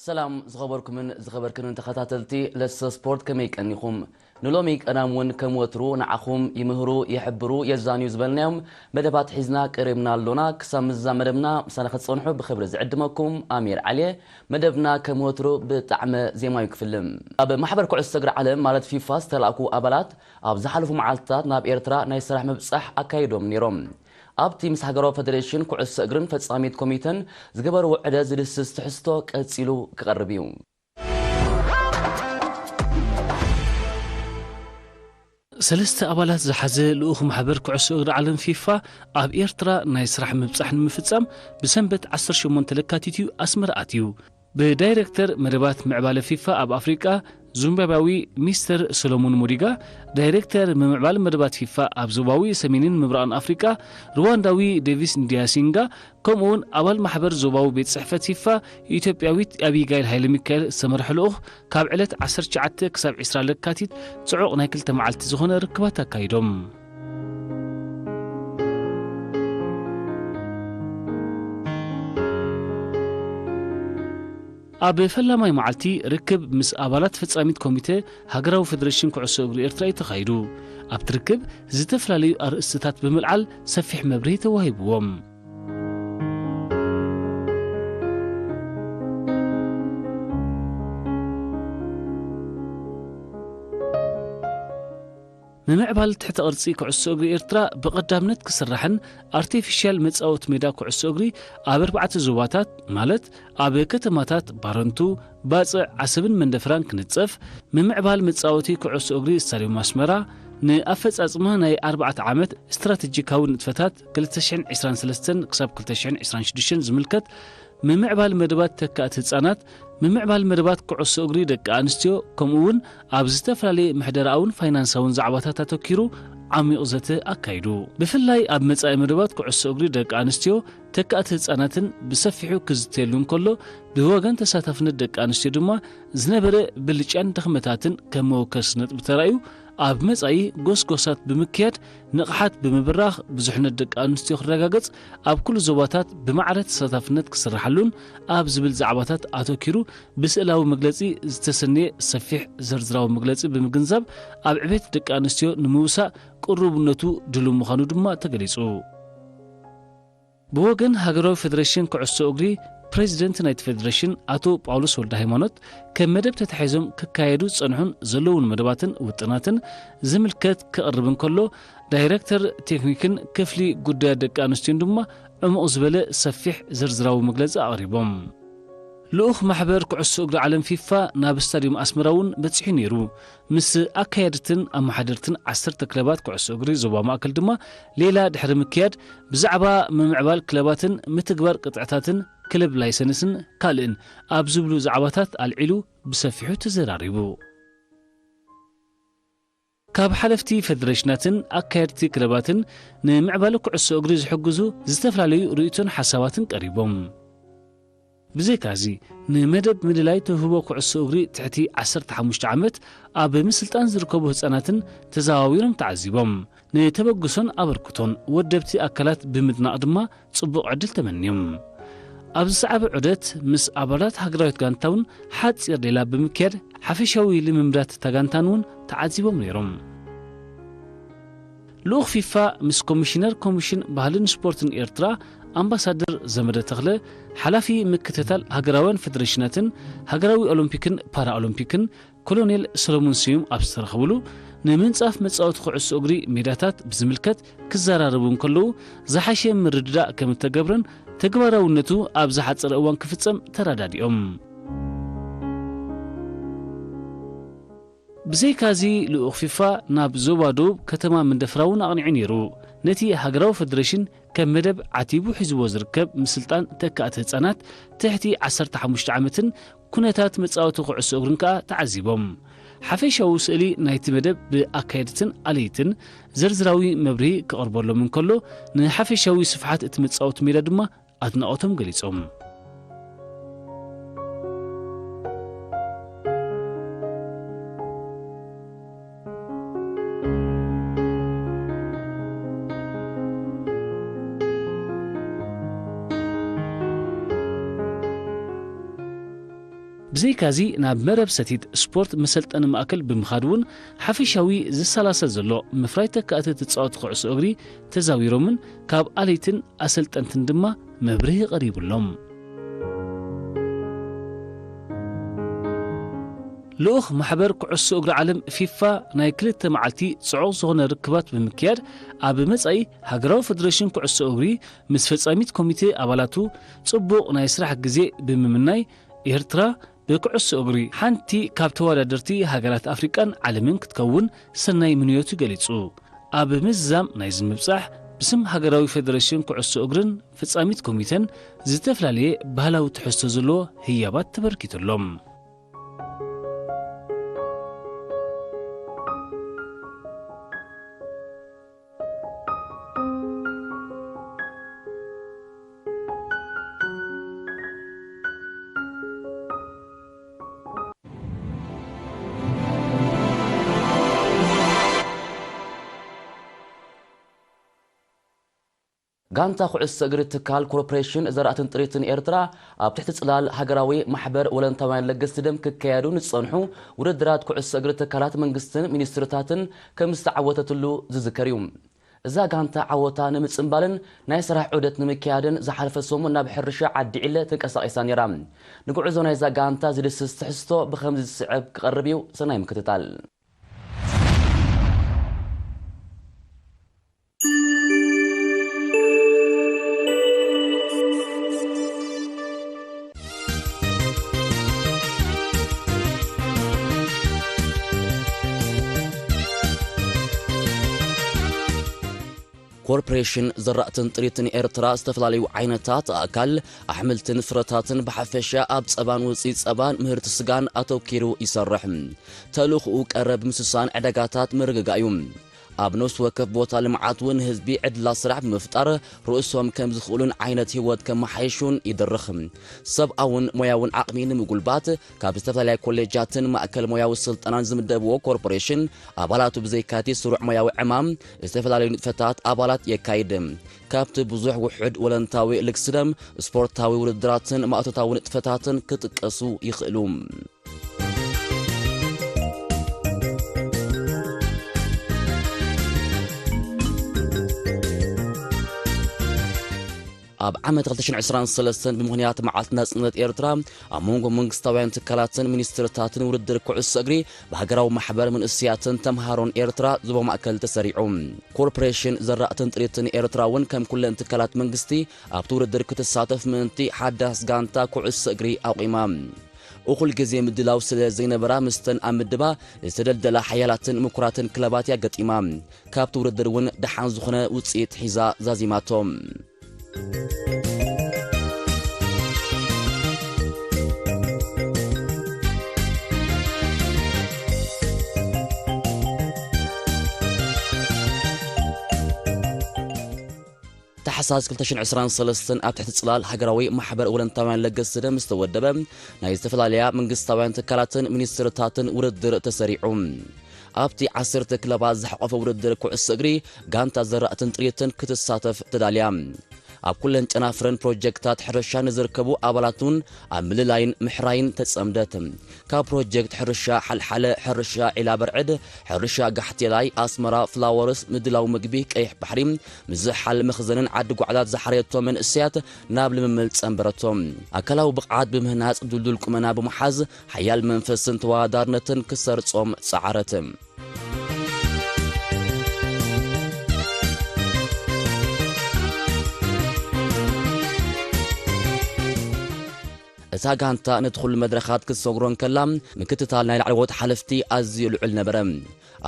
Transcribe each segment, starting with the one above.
ሰላም ዝኸበርኩምን ዝኸበርክንን ተኸታተልቲ ለሰ ስፖርት፣ ከመይ ቀኒኹም? ንሎሚ ቀዳም እውን ከም ወትሩ ንዓኹም ይምህሩ፣ ይሕብሩ፣ የዛንዩ ዝበልናዮም መደባት ሒዝና ቀሪብና ኣሎና። ክሳብ ምዛ መደብና ምሳና ክትጸንሑ ብኽብሪ ዝዕድመኩም ኣሚር ዓልየ። መደብና ከም ወትሩ ብጣዕመ ዜማዊ ክፍልም። ኣብ ማሕበር ኩዕሶ እግሪ ዓለም ማለት ፊፋ ዝተላእኩ ኣባላት ኣብ ዝሓለፉ መዓልትታት ናብ ኤርትራ ናይ ስራሕ ምብጻሕ ኣካይዶም ነይሮም። ኣብቲ ምስ ሃገራዊ ፈደሬሽን ኩዕሶ እግርን ፈጻሚት ኮሚተን ዝገበርዎ ዑደት ዝድስስ ትሕዝቶ ቀጺሉ ክቐርብ እዩ። ሰለስተ ኣባላት ዝሓዘ ልኡኽ ማሕበር ኩዕሶ እግሪ ዓለም ፊፋ ኣብ ኤርትራ ናይ ስራሕ ምብጻሕ ንምፍጻም ብሰንበት ዓሰርተ ሸሞንተ ለካቲት እዩ ኣስመራ ኣትዩ። ብዳይሬክተር መደባት ምዕባለ ፊፋ ኣብ ኣፍሪቃ ዙምባብያዊ ሚስተር ሰሎሞን ሙዲጋ፣ ዳይሬክተር ምምዕባል መደባት ፊፋ ኣብ ዞባዊ ሰሜንን ምብራቕን ኣፍሪቃ ሩዋንዳዊ ዴቪስ እንዲያሲንጋ፣ ከምኡውን ኣባል ማሕበር ዞባዊ ቤት ጽሕፈት ፊፋ ኢትዮጵያዊት ኣቢጋይል ሃይለ ሚካኤል ዝተመርሐ ልኡኽ ካብ ዕለት ዓሰርተ ትሽዓተ ክሳብ ዕስራ ለካቲት ጽዑቕ ናይ ክልተ መዓልቲ ዝኾነ ርክባት ኣካይዶም። ኣብ ፈላማይ መዓልቲ ርክብ ምስ ኣባላት ፈጻሚት ኮሚተ ሃገራዊ ፈደሬሽን ኩዕሶ እግሪ ኤርትራ እዩ ተኻይዱ። ኣብቲ ርክብ ዝተፈላለዩ ኣርእስትታት ብምልዓል ሰፊሕ መብርሂ ተዋሂብዎም። ምምዕባል ትሕተ ቅርጺ ኩዕሶ እግሪ ኤርትራ ብቐዳምነት ክስራሕን ኣርቲፊሻል መጻወቲ ሜዳ ኩዕሶ እግሪ ኣብ ኣርባዕተ ዞባታት ማለት ኣብ ከተማታት ባረንቱ፣ ባጽዕ፣ ዓሰብን መንደፍራን ክንጸፍ፣ ምምዕባል መጻወቲ ኩዕሶ እግሪ ስታድዮም ኣስመራ፣ ንኣፈጻጽማ ናይ ኣርባዕተ ዓመት ስትራተጂካዊ ንጥፈታት ክልተ ሽሕን ዕስራን ሰለስተን ክሳብ ክልተ ሽሕን ዕስራን ሽዱሽተን ዝምልከት ምምዕባል መደባት ተካእቲ ህጻናት፣ ምምዕባል መደባት ኩዕሶ እግሪ ደቂ ኣንስትዮ፣ ከምኡ እውን ኣብ ዝተፈላለየ ምሕደራኣውን ፋይናንሳውን ዛዕባታት ኣተኪሩ ዓሚቕ ዘተ ኣካይዱ። ብፍላይ ኣብ መጻኢ መደባት ኩዕሶ እግሪ ደቂ ኣንስትዮ፣ ተካእቲ ህጻናትን ብሰፊሑ ክዝተየሉ እንከሎ፣ ብወገን ተሳታፍነት ደቂ ኣንስትዮ ድማ ዝነበረ ብልጫን ድኽመታትን ከም መወከሲ ነጥቢ ተራእዩ፣ ኣብ መጻኢ ጎስጎሳት ብምክያድ ንቕሓት ብምብራኽ ብዙሕነት ደቂ ኣንስትዮ ክረጋገጽ ኣብ ኩሉ ዞባታት ብማዕረ ተሳታፍነት ክስርሓሉን ኣብ ዝብል ዛዕባታት ኣተኪሩ ብስእላዊ መግለጺ ዝተሰነየ ሰፊሕ ዝርዝራዊ መግለጺ ብምግንዛብ ኣብ ዕቤት ደቂ ኣንስትዮ ንምውሳእ ቅሩብነቱ ድሉው ምዃኑ ድማ ተገሊጹ። ብወገን ሃገራዊ ፈደሬሽን ኩዕሶ እግሪ ፕሬዚደንት ናይቲ ፈደሬሽን ኣቶ ጳውሎስ ወልደ ሃይማኖት ከም መደብ ተታሒዞም ክካየዱ ዝጸንሑን ዘለውን መደባትን ውጥናትን ዝምልከት ክቕርብ እንከሎ ዳይረክተር ቴክኒክን ክፍሊ ጉዳያት ደቂ ኣንስትዮን ድማ ዕሙቕ ዝበለ ሰፊሕ ዝርዝራዊ መግለጺ ኣቕሪቦም። ልኡኽ ማሕበር ኩዕሶ እግሪ ዓለም ፊፋ ናብ ስታድዩም ኣስመራ እውን በጺሑ ነይሩ። ምስ ኣካየድትን ኣመሓደርትን ዓሰርተ ክለባት ኩዕሶ እግሪ ዞባ ማእከል ድማ ሌላ ድሕሪ ምክያድ ብዛዕባ ምምዕባል ክለባትን ምትግባር ቅጥዕታትን ክለብ ላይሰንስን ካልእን ኣብ ዝብሉ ዛዕባታት ኣልዒሉ ብሰፊሑ ተዘራሪቡ። ካብ ሓለፍቲ ፈደሬሽናትን ኣካየድቲ ክለባትን ንምዕባለ ኩዕሶ እግሪ ዝሕግዙ ዝተፈላለዩ ርእይቶን ሓሳባትን ቀሪቦም። ብዘይካዚ ንመደብ ምልላይ ተውህቦ ኩዕሶ እግሪ ትሕቲ ዓሰርተ ሓሙሽተ ዓመት ኣብ ምስልጣን ዝርከቡ ህጻናትን ተዘዋዊሮም ተዓዚቦም። ንተበግሶን ኣበርክቶን ወደብቲ ኣካላት ብምድናቕ ድማ ጽቡቕ ዕድል ተመንዮም። ኣብ ዝሰዓበ ዑደት ምስ ኣባላት ሃገራዊት ጋንታ እውን ሓጺር ሌላ ብምክያድ ሓፈሻዊ ልምምዳት እታ ጋንታን እውን ተዓዚቦም ነይሮም። ልኡኽ ፊፋ ምስ ኮሚሽነር ኮሚሽን ባህልን ስፖርትን ኤርትራ ኣምባሳደር ዘመደ ተኽለ፣ ሓላፊ ምክትታል ሃገራውያን ፈደሬሽናትን ሃገራዊ ኦሎምፒክን ፓራኦሎምፒክን ኮሎኔል ሰሎሞን ስዩም ኣብ ዝተረኸብሉ፣ ንምንጻፍ መጻወቲ ኩዕሶ እግሪ ሜዳታት ብዝምልከት ክዘራረቡ እንከለዉ፣ ዝሓሸ ምርድዳእ ከም እተገብረን ተግባራውነቱ ኣብ ዝሓጸረ እዋን ክፍጸም ተረዳዲኦም። ብዘይካዚ ልኡኽ ፊፋ ናብ ዞባ ደቡብ ከተማ መንደፍራ እውን ኣቕኒዑ ነይሩ። ነቲ ሃገራዊ ፈደሬሽን ከም መደብ ዓቲቡ ሒዝዎ ዝርከብ ምስልጣን ተካእቲ ህጻናት ትሕቲ ዓሰርተ ሓሙሽተ ዓመትን ኩነታት መጻወቲ ኩዕሶ እግርን ከኣ ተዓዚቦም። ሓፈሻዊ ስእሊ ናይቲ መደብ ብኣካየድትን ኣለይትን ዝርዝራዊ መብርሂ ክቐርበሎም እንከሎ፣ ንሓፈሻዊ ስፍሓት እቲ መጻወቲ ሜዳ ድማ ኣድናቖቶም ገሊጾም። ብዘይካዚ ናብ መረብ ሰቲት ስፖርት መሰልጠኒ ማእከል ብምኻድ እውን ሓፈሻዊ ዝሰላሰል ዘሎ ምፍራይ ተካእቲ ተጻወቲ ኩዕሶ እግሪ ተዛዊሮምን ካብ ኣለይትን ኣሰልጠንትን ድማ መብርሂ ቀሪቡሎም። ልኡኽ ማሕበር ኩዕሶ እግሪ ዓለም ፊፋ ናይ ክልተ መዓልቲ ጽዑቕ ዝኾነ ርክባት ብምክያድ ኣብ መጻኢ ሃገራዊ ፈደረሽን ኩዕሶ እግሪ ምስ ፈጻሚት ኮሚቴ ኣባላቱ ጽቡቕ ናይ ስራሕ ግዜ ብምምናይ ኤርትራ ብኩዕሶ እግሪ ሓንቲ ካብ ተወዳደርቲ ሃገራት ኣፍሪቃን ዓለምን ክትከውን ሰናይ ምንዮቱ ገሊጹ። ኣብ ምዝዛም ናይዚ ምብጻሕ ብስም ሃገራዊ ፈደረሽን ኩዕሶ እግርን ፈጻሚት ኮሚተን ዝተፈላለየ ባህላዊ ትሕዝቶ ዘለዎ ህያባት ተበርኪቱሎም። ጋንታ ኩዕሶ እግሪ ትካል ኮርፖሬሽን ዘራእትን ጥሪትን ኤርትራ ኣብ ትሕቲ ጽላል ሃገራዊ ማሕበር ወለንታውያን ለገስቲ ደም ክካየዱ ንዝጸንሑ ውድድራት ኩዕሶ እግሪ ትካላት መንግስትን ሚኒስትርታትን ከም ዝተዓወተትሉ ዝዝከር እዩ። እዛ ጋንታ ዓወታ ንምጽንባልን ናይ ስራሕ ዑደት ንምክያድን ዝሓለፈ ሰሙን ናብ ሕርሻ ዓዲ ዒለ ተንቀሳቒሳ ነይራ። ንጉዕዞ ናይዛ ጋንታ ዝድስስ ትሕዝቶ ብኸምዚ ዝስዕብ ክቐርብ እዩ። ሰናይ ምክትታል። ኮርፖሬሽን ዘራእትን ጥሪትን ኤርትራ ዝተፈላለዩ ዓይነታት ኣእካል፣ ኣሕምልትን ፍረታትን ብሓፈሻ ኣብ ጸባን ውጽኢት ጸባን ምህርቲ ስጋን ኣተኪሩ ይሰርሕ። ተልእኾኡ ቀረብ ምስሳን ዕዳጋታት ምርግጋእ እዩ። ኣብ ነፍሲ ወከፍ ቦታ ልምዓት እውን ህዝቢ ዕድላት ስራሕ ብምፍጣር ርእሶም ከም ዝኽእሉን ዓይነት ህይወት ከመሓይሹን ይድርኽ። ሰብኣውን ሞያውን ዓቕሚ ንምጉልባት ካብ ዝተፈላለያ ኮሌጃትን ማእከል ሞያዊ ስልጠናን ዝምደብዎ ኮርፖሬሽን ኣባላቱ ብዘይካቲ ስሩዕ ሞያዊ ዕማም ዝተፈላለዩ ንጥፈታት ኣባላት የካይድ። ካብቲ ብዙሕ ውሑድ ወለንታዊ ልግስደም፣ ስፖርታዊ ውድድራትን ማእቶታዊ ንጥፈታትን ክጥቀሱ ይኽእሉ። ኣብ ዓመት ክልተ ሽሕን ዕስራን ሰለስተን ብምኽንያት መዓልቲ ናጽነት ኤርትራ ኣብ መንጎ መንግስታውያን ትካላትን ሚኒስትርታትን ውድድር ኩዕሶ እግሪ ብሃገራዊ ማሕበር መንእሰያትን ተምሃሮን ኤርትራ ዞባ ማእከል ተሰሪዑ። ኮርፖሬሽን ዘራእትን ጥሪትን ኤርትራ እውን ከም ኩለን ትካላት መንግስቲ ኣብቲ ውድድር ክትሳተፍ ምእንቲ ሓዳስ ጋንታ ኩዕሶ እግሪ ኣቑማ። እኹል ግዜ ምድላው ስለ ዘይነበራ፣ ምስተን ኣብ ምድባ ዝተደልደላ ሓያላትን ምኩራትን ክለባት እያ ገጢማ። ካብቲ ውድድር እውን ደሓን ዝኾነ ውጽኢት ሒዛ ዛዚማቶ። ታሕሳስ ክልተ ሽሕን ዕስራን ሰለስተን ኣብ ትሕቲ ጽላል ሃገራዊ ማሕበር ወለንታውያን ለገስቲ ደም ዝተወደበ ናይ ዝተፈላለያ መንግስታውያን ትካላትን ሚኒስትርታትን ውድድር ተሰሪዑ። ኣብቲ ዓሰርተ ክለባት ዝሓቖፈ ውድድር ኩዕሶ እግሪ፣ ጋንታ ዘራእትን ጥሪትን ክትሳተፍ ተዳልያ። ኣብ ኩለን ጨናፍረን ፕሮጀክታት ሕርሻ ንዝርከቡ ኣባላት እውን ኣብ ምልላይን ምሕራይን ተጸምደት። ካብ ፕሮጀክት ሕርሻ ሓልሓለ፣ ሕርሻ ዒላ በርዕድ፣ ሕርሻ ጋሕቴላይ፣ ኣስመራ ፍላወርስ፣ ምድላው ምግቢ ቀይሕ ባሕሪ፣ ምዝሕሓል መኽዘንን ዓዲ ጓዕላት ዝሓረየቶም መንእሰያት ናብ ልምምድ ጸንበረቶም። ኣካላዊ ብቕዓት ብምህናጽ፣ ድልዱል ቁመና ብምሓዝ፣ ሓያል መንፈስን ተወዳዳርነትን ክሰርጾም ጸዓረት። እታ ጋንታ ነቲ ኩሉ መድረኻት ክትሰግሮ እንከላ፣ ምክትታል ናይ ላዕለዎት ሓለፍቲ ኣዝዩ ልዑል ነበረ።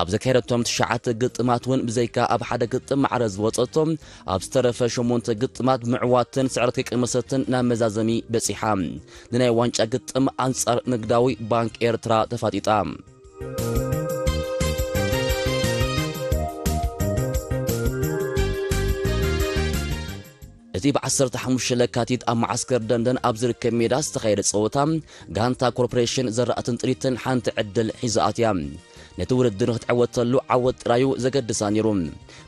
ኣብ ዘካየደቶም ትሽዓተ ግጥማት እውን ብዘይካ ኣብ ሓደ ግጥም ማዕረ ዝወጸቶም፣ ኣብ ዝተረፈ ሸሞንተ ግጥማት ብምዕዋትን ስዕረት ከይቀመሰትን ናብ መዛዘሚ በጺሓ። ንናይ ዋንጫ ግጥም ኣንጻር ንግዳዊ ባንክ ኤርትራ ተፋጢጣ። እቲ ብዓሰርተ ሓሙሽተ ለካቲት ኣብ መዓስከር ደንደን ኣብ ዝርከብ ሜዳ ዝተኻየደ ጸወታ፣ ጋንታ ኮርፖሬሽን ዘራእትን ጥሪትን ሓንቲ ዕድል ሒዛ ኣትያ። ነቲ ውድድር ንክትዕወተሉ ዓወት ጥራዩ ዘገድሳ ነይሩ።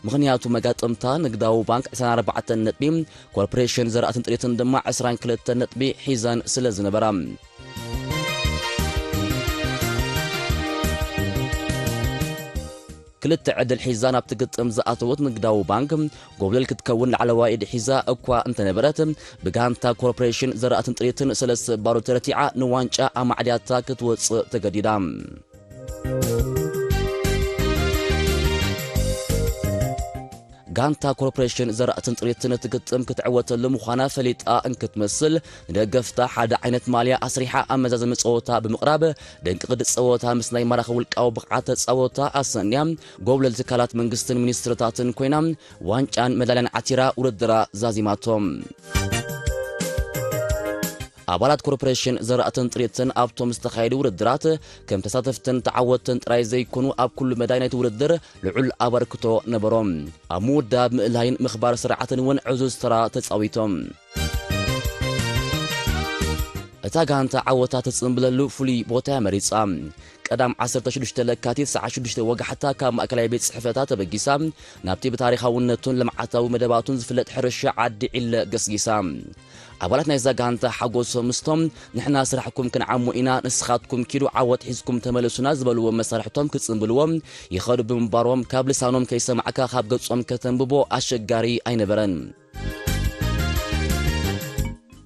ምኽንያቱ መጋጥምታ ንግዳዊ ባንክ ዕስራን ኣርባዕተን ነጥቢ፣ ኮርፖሬሽን ዘራእትን ጥሪትን ድማ ዕስራን ክልተን ነጥቢ ሒዘን ስለ ዝነበራ። ክልተ ዕድል ሒዛ ናብቲ ግጥም ዝኣተወት ንግዳዊ ባንክ፣ ጎብለል ክትከውን ላዕለዋይ ኢድ ሒዛ እኳ እንተነበረት፣ ብጋንታ ኮርፖሬሽን ዘራእትን ጥሪትን ሰለስተ ባዶ ተረቲዓ ንዋንጫ ኣማዕድያታ ክትወጽእ ተገዲዳ። ጋንታ ኮርፖሬሽን ዘራእትን ጥሪትን እቲ ግጥም ክትዕወተሉ ምዃና ፈሊጣ እንክትመስል፣ ንደገፍታ ሓደ ዓይነት ማልያ ኣስሪሓ ኣብ መዛዘሚ ጸወታ ብምቕራብ፣ ደንቂ ቅዲ ጸወታ ምስ ናይ ማራኺ ውልቃዊ ብቕዓት ተጻወታ ኣሰንያ፣ ጎብለል ትካላት መንግስትን ሚኒስትርታትን ኮይና፣ ዋንጫን መዳልያን ዓቲራ ውድድራ ዛዚማቶ። ኣባላት ኮርፖሬሽን ዘራእትን ጥሪትን ኣብቶም ዝተኻየዱ ውድድራት ከም ተሳተፍትን ተዓወትን ጥራይ ዘይኮኑ፣ ኣብ ኩሉ መዳይ ናይቲ ውድድር ልዑል ኣበርክቶ ነበሮም። ኣብ ምውዳብ፣ ምእላይን ምኽባር ስርዓትን እውን ዕዙዝ ተራ ተጻዊቶም። እታ ጋንታ ዓወታ ተጽንብለሉ ፍሉይ ቦታ እያ መሪጻ። ቀዳም ዓሰርተ ሽዱሽተ ለካቲት ሰዓት ሽዱሽተ ወጋሕታ ካብ ማእከላይ ቤት ጽሕፈታ ተበጊሳ ናብቲ ብታሪኻውነቱን ልምዓታዊ መደባቱን ዝፍለጥ ሕርሻ ዓዲ ዒለ ገስጊሳ። ኣባላት ናይዛ ጋንታ ሓጎሶም ምስቶም፣ "ንሕና ስራሕኩም ክንዓሞ ኢና፣ ንስኻትኩም ኪዱ ዓወት ሒዝኩም ተመለሱና" ዝበልዎ መሳርሕቶም ክጽንብልዎም ይኸዱ ብምንባሮም፣ ካብ ልሳኖም ከይሰማዕካ ካብ ገጾም ከተንብቦ ኣሸጋሪ ኣይነበረን።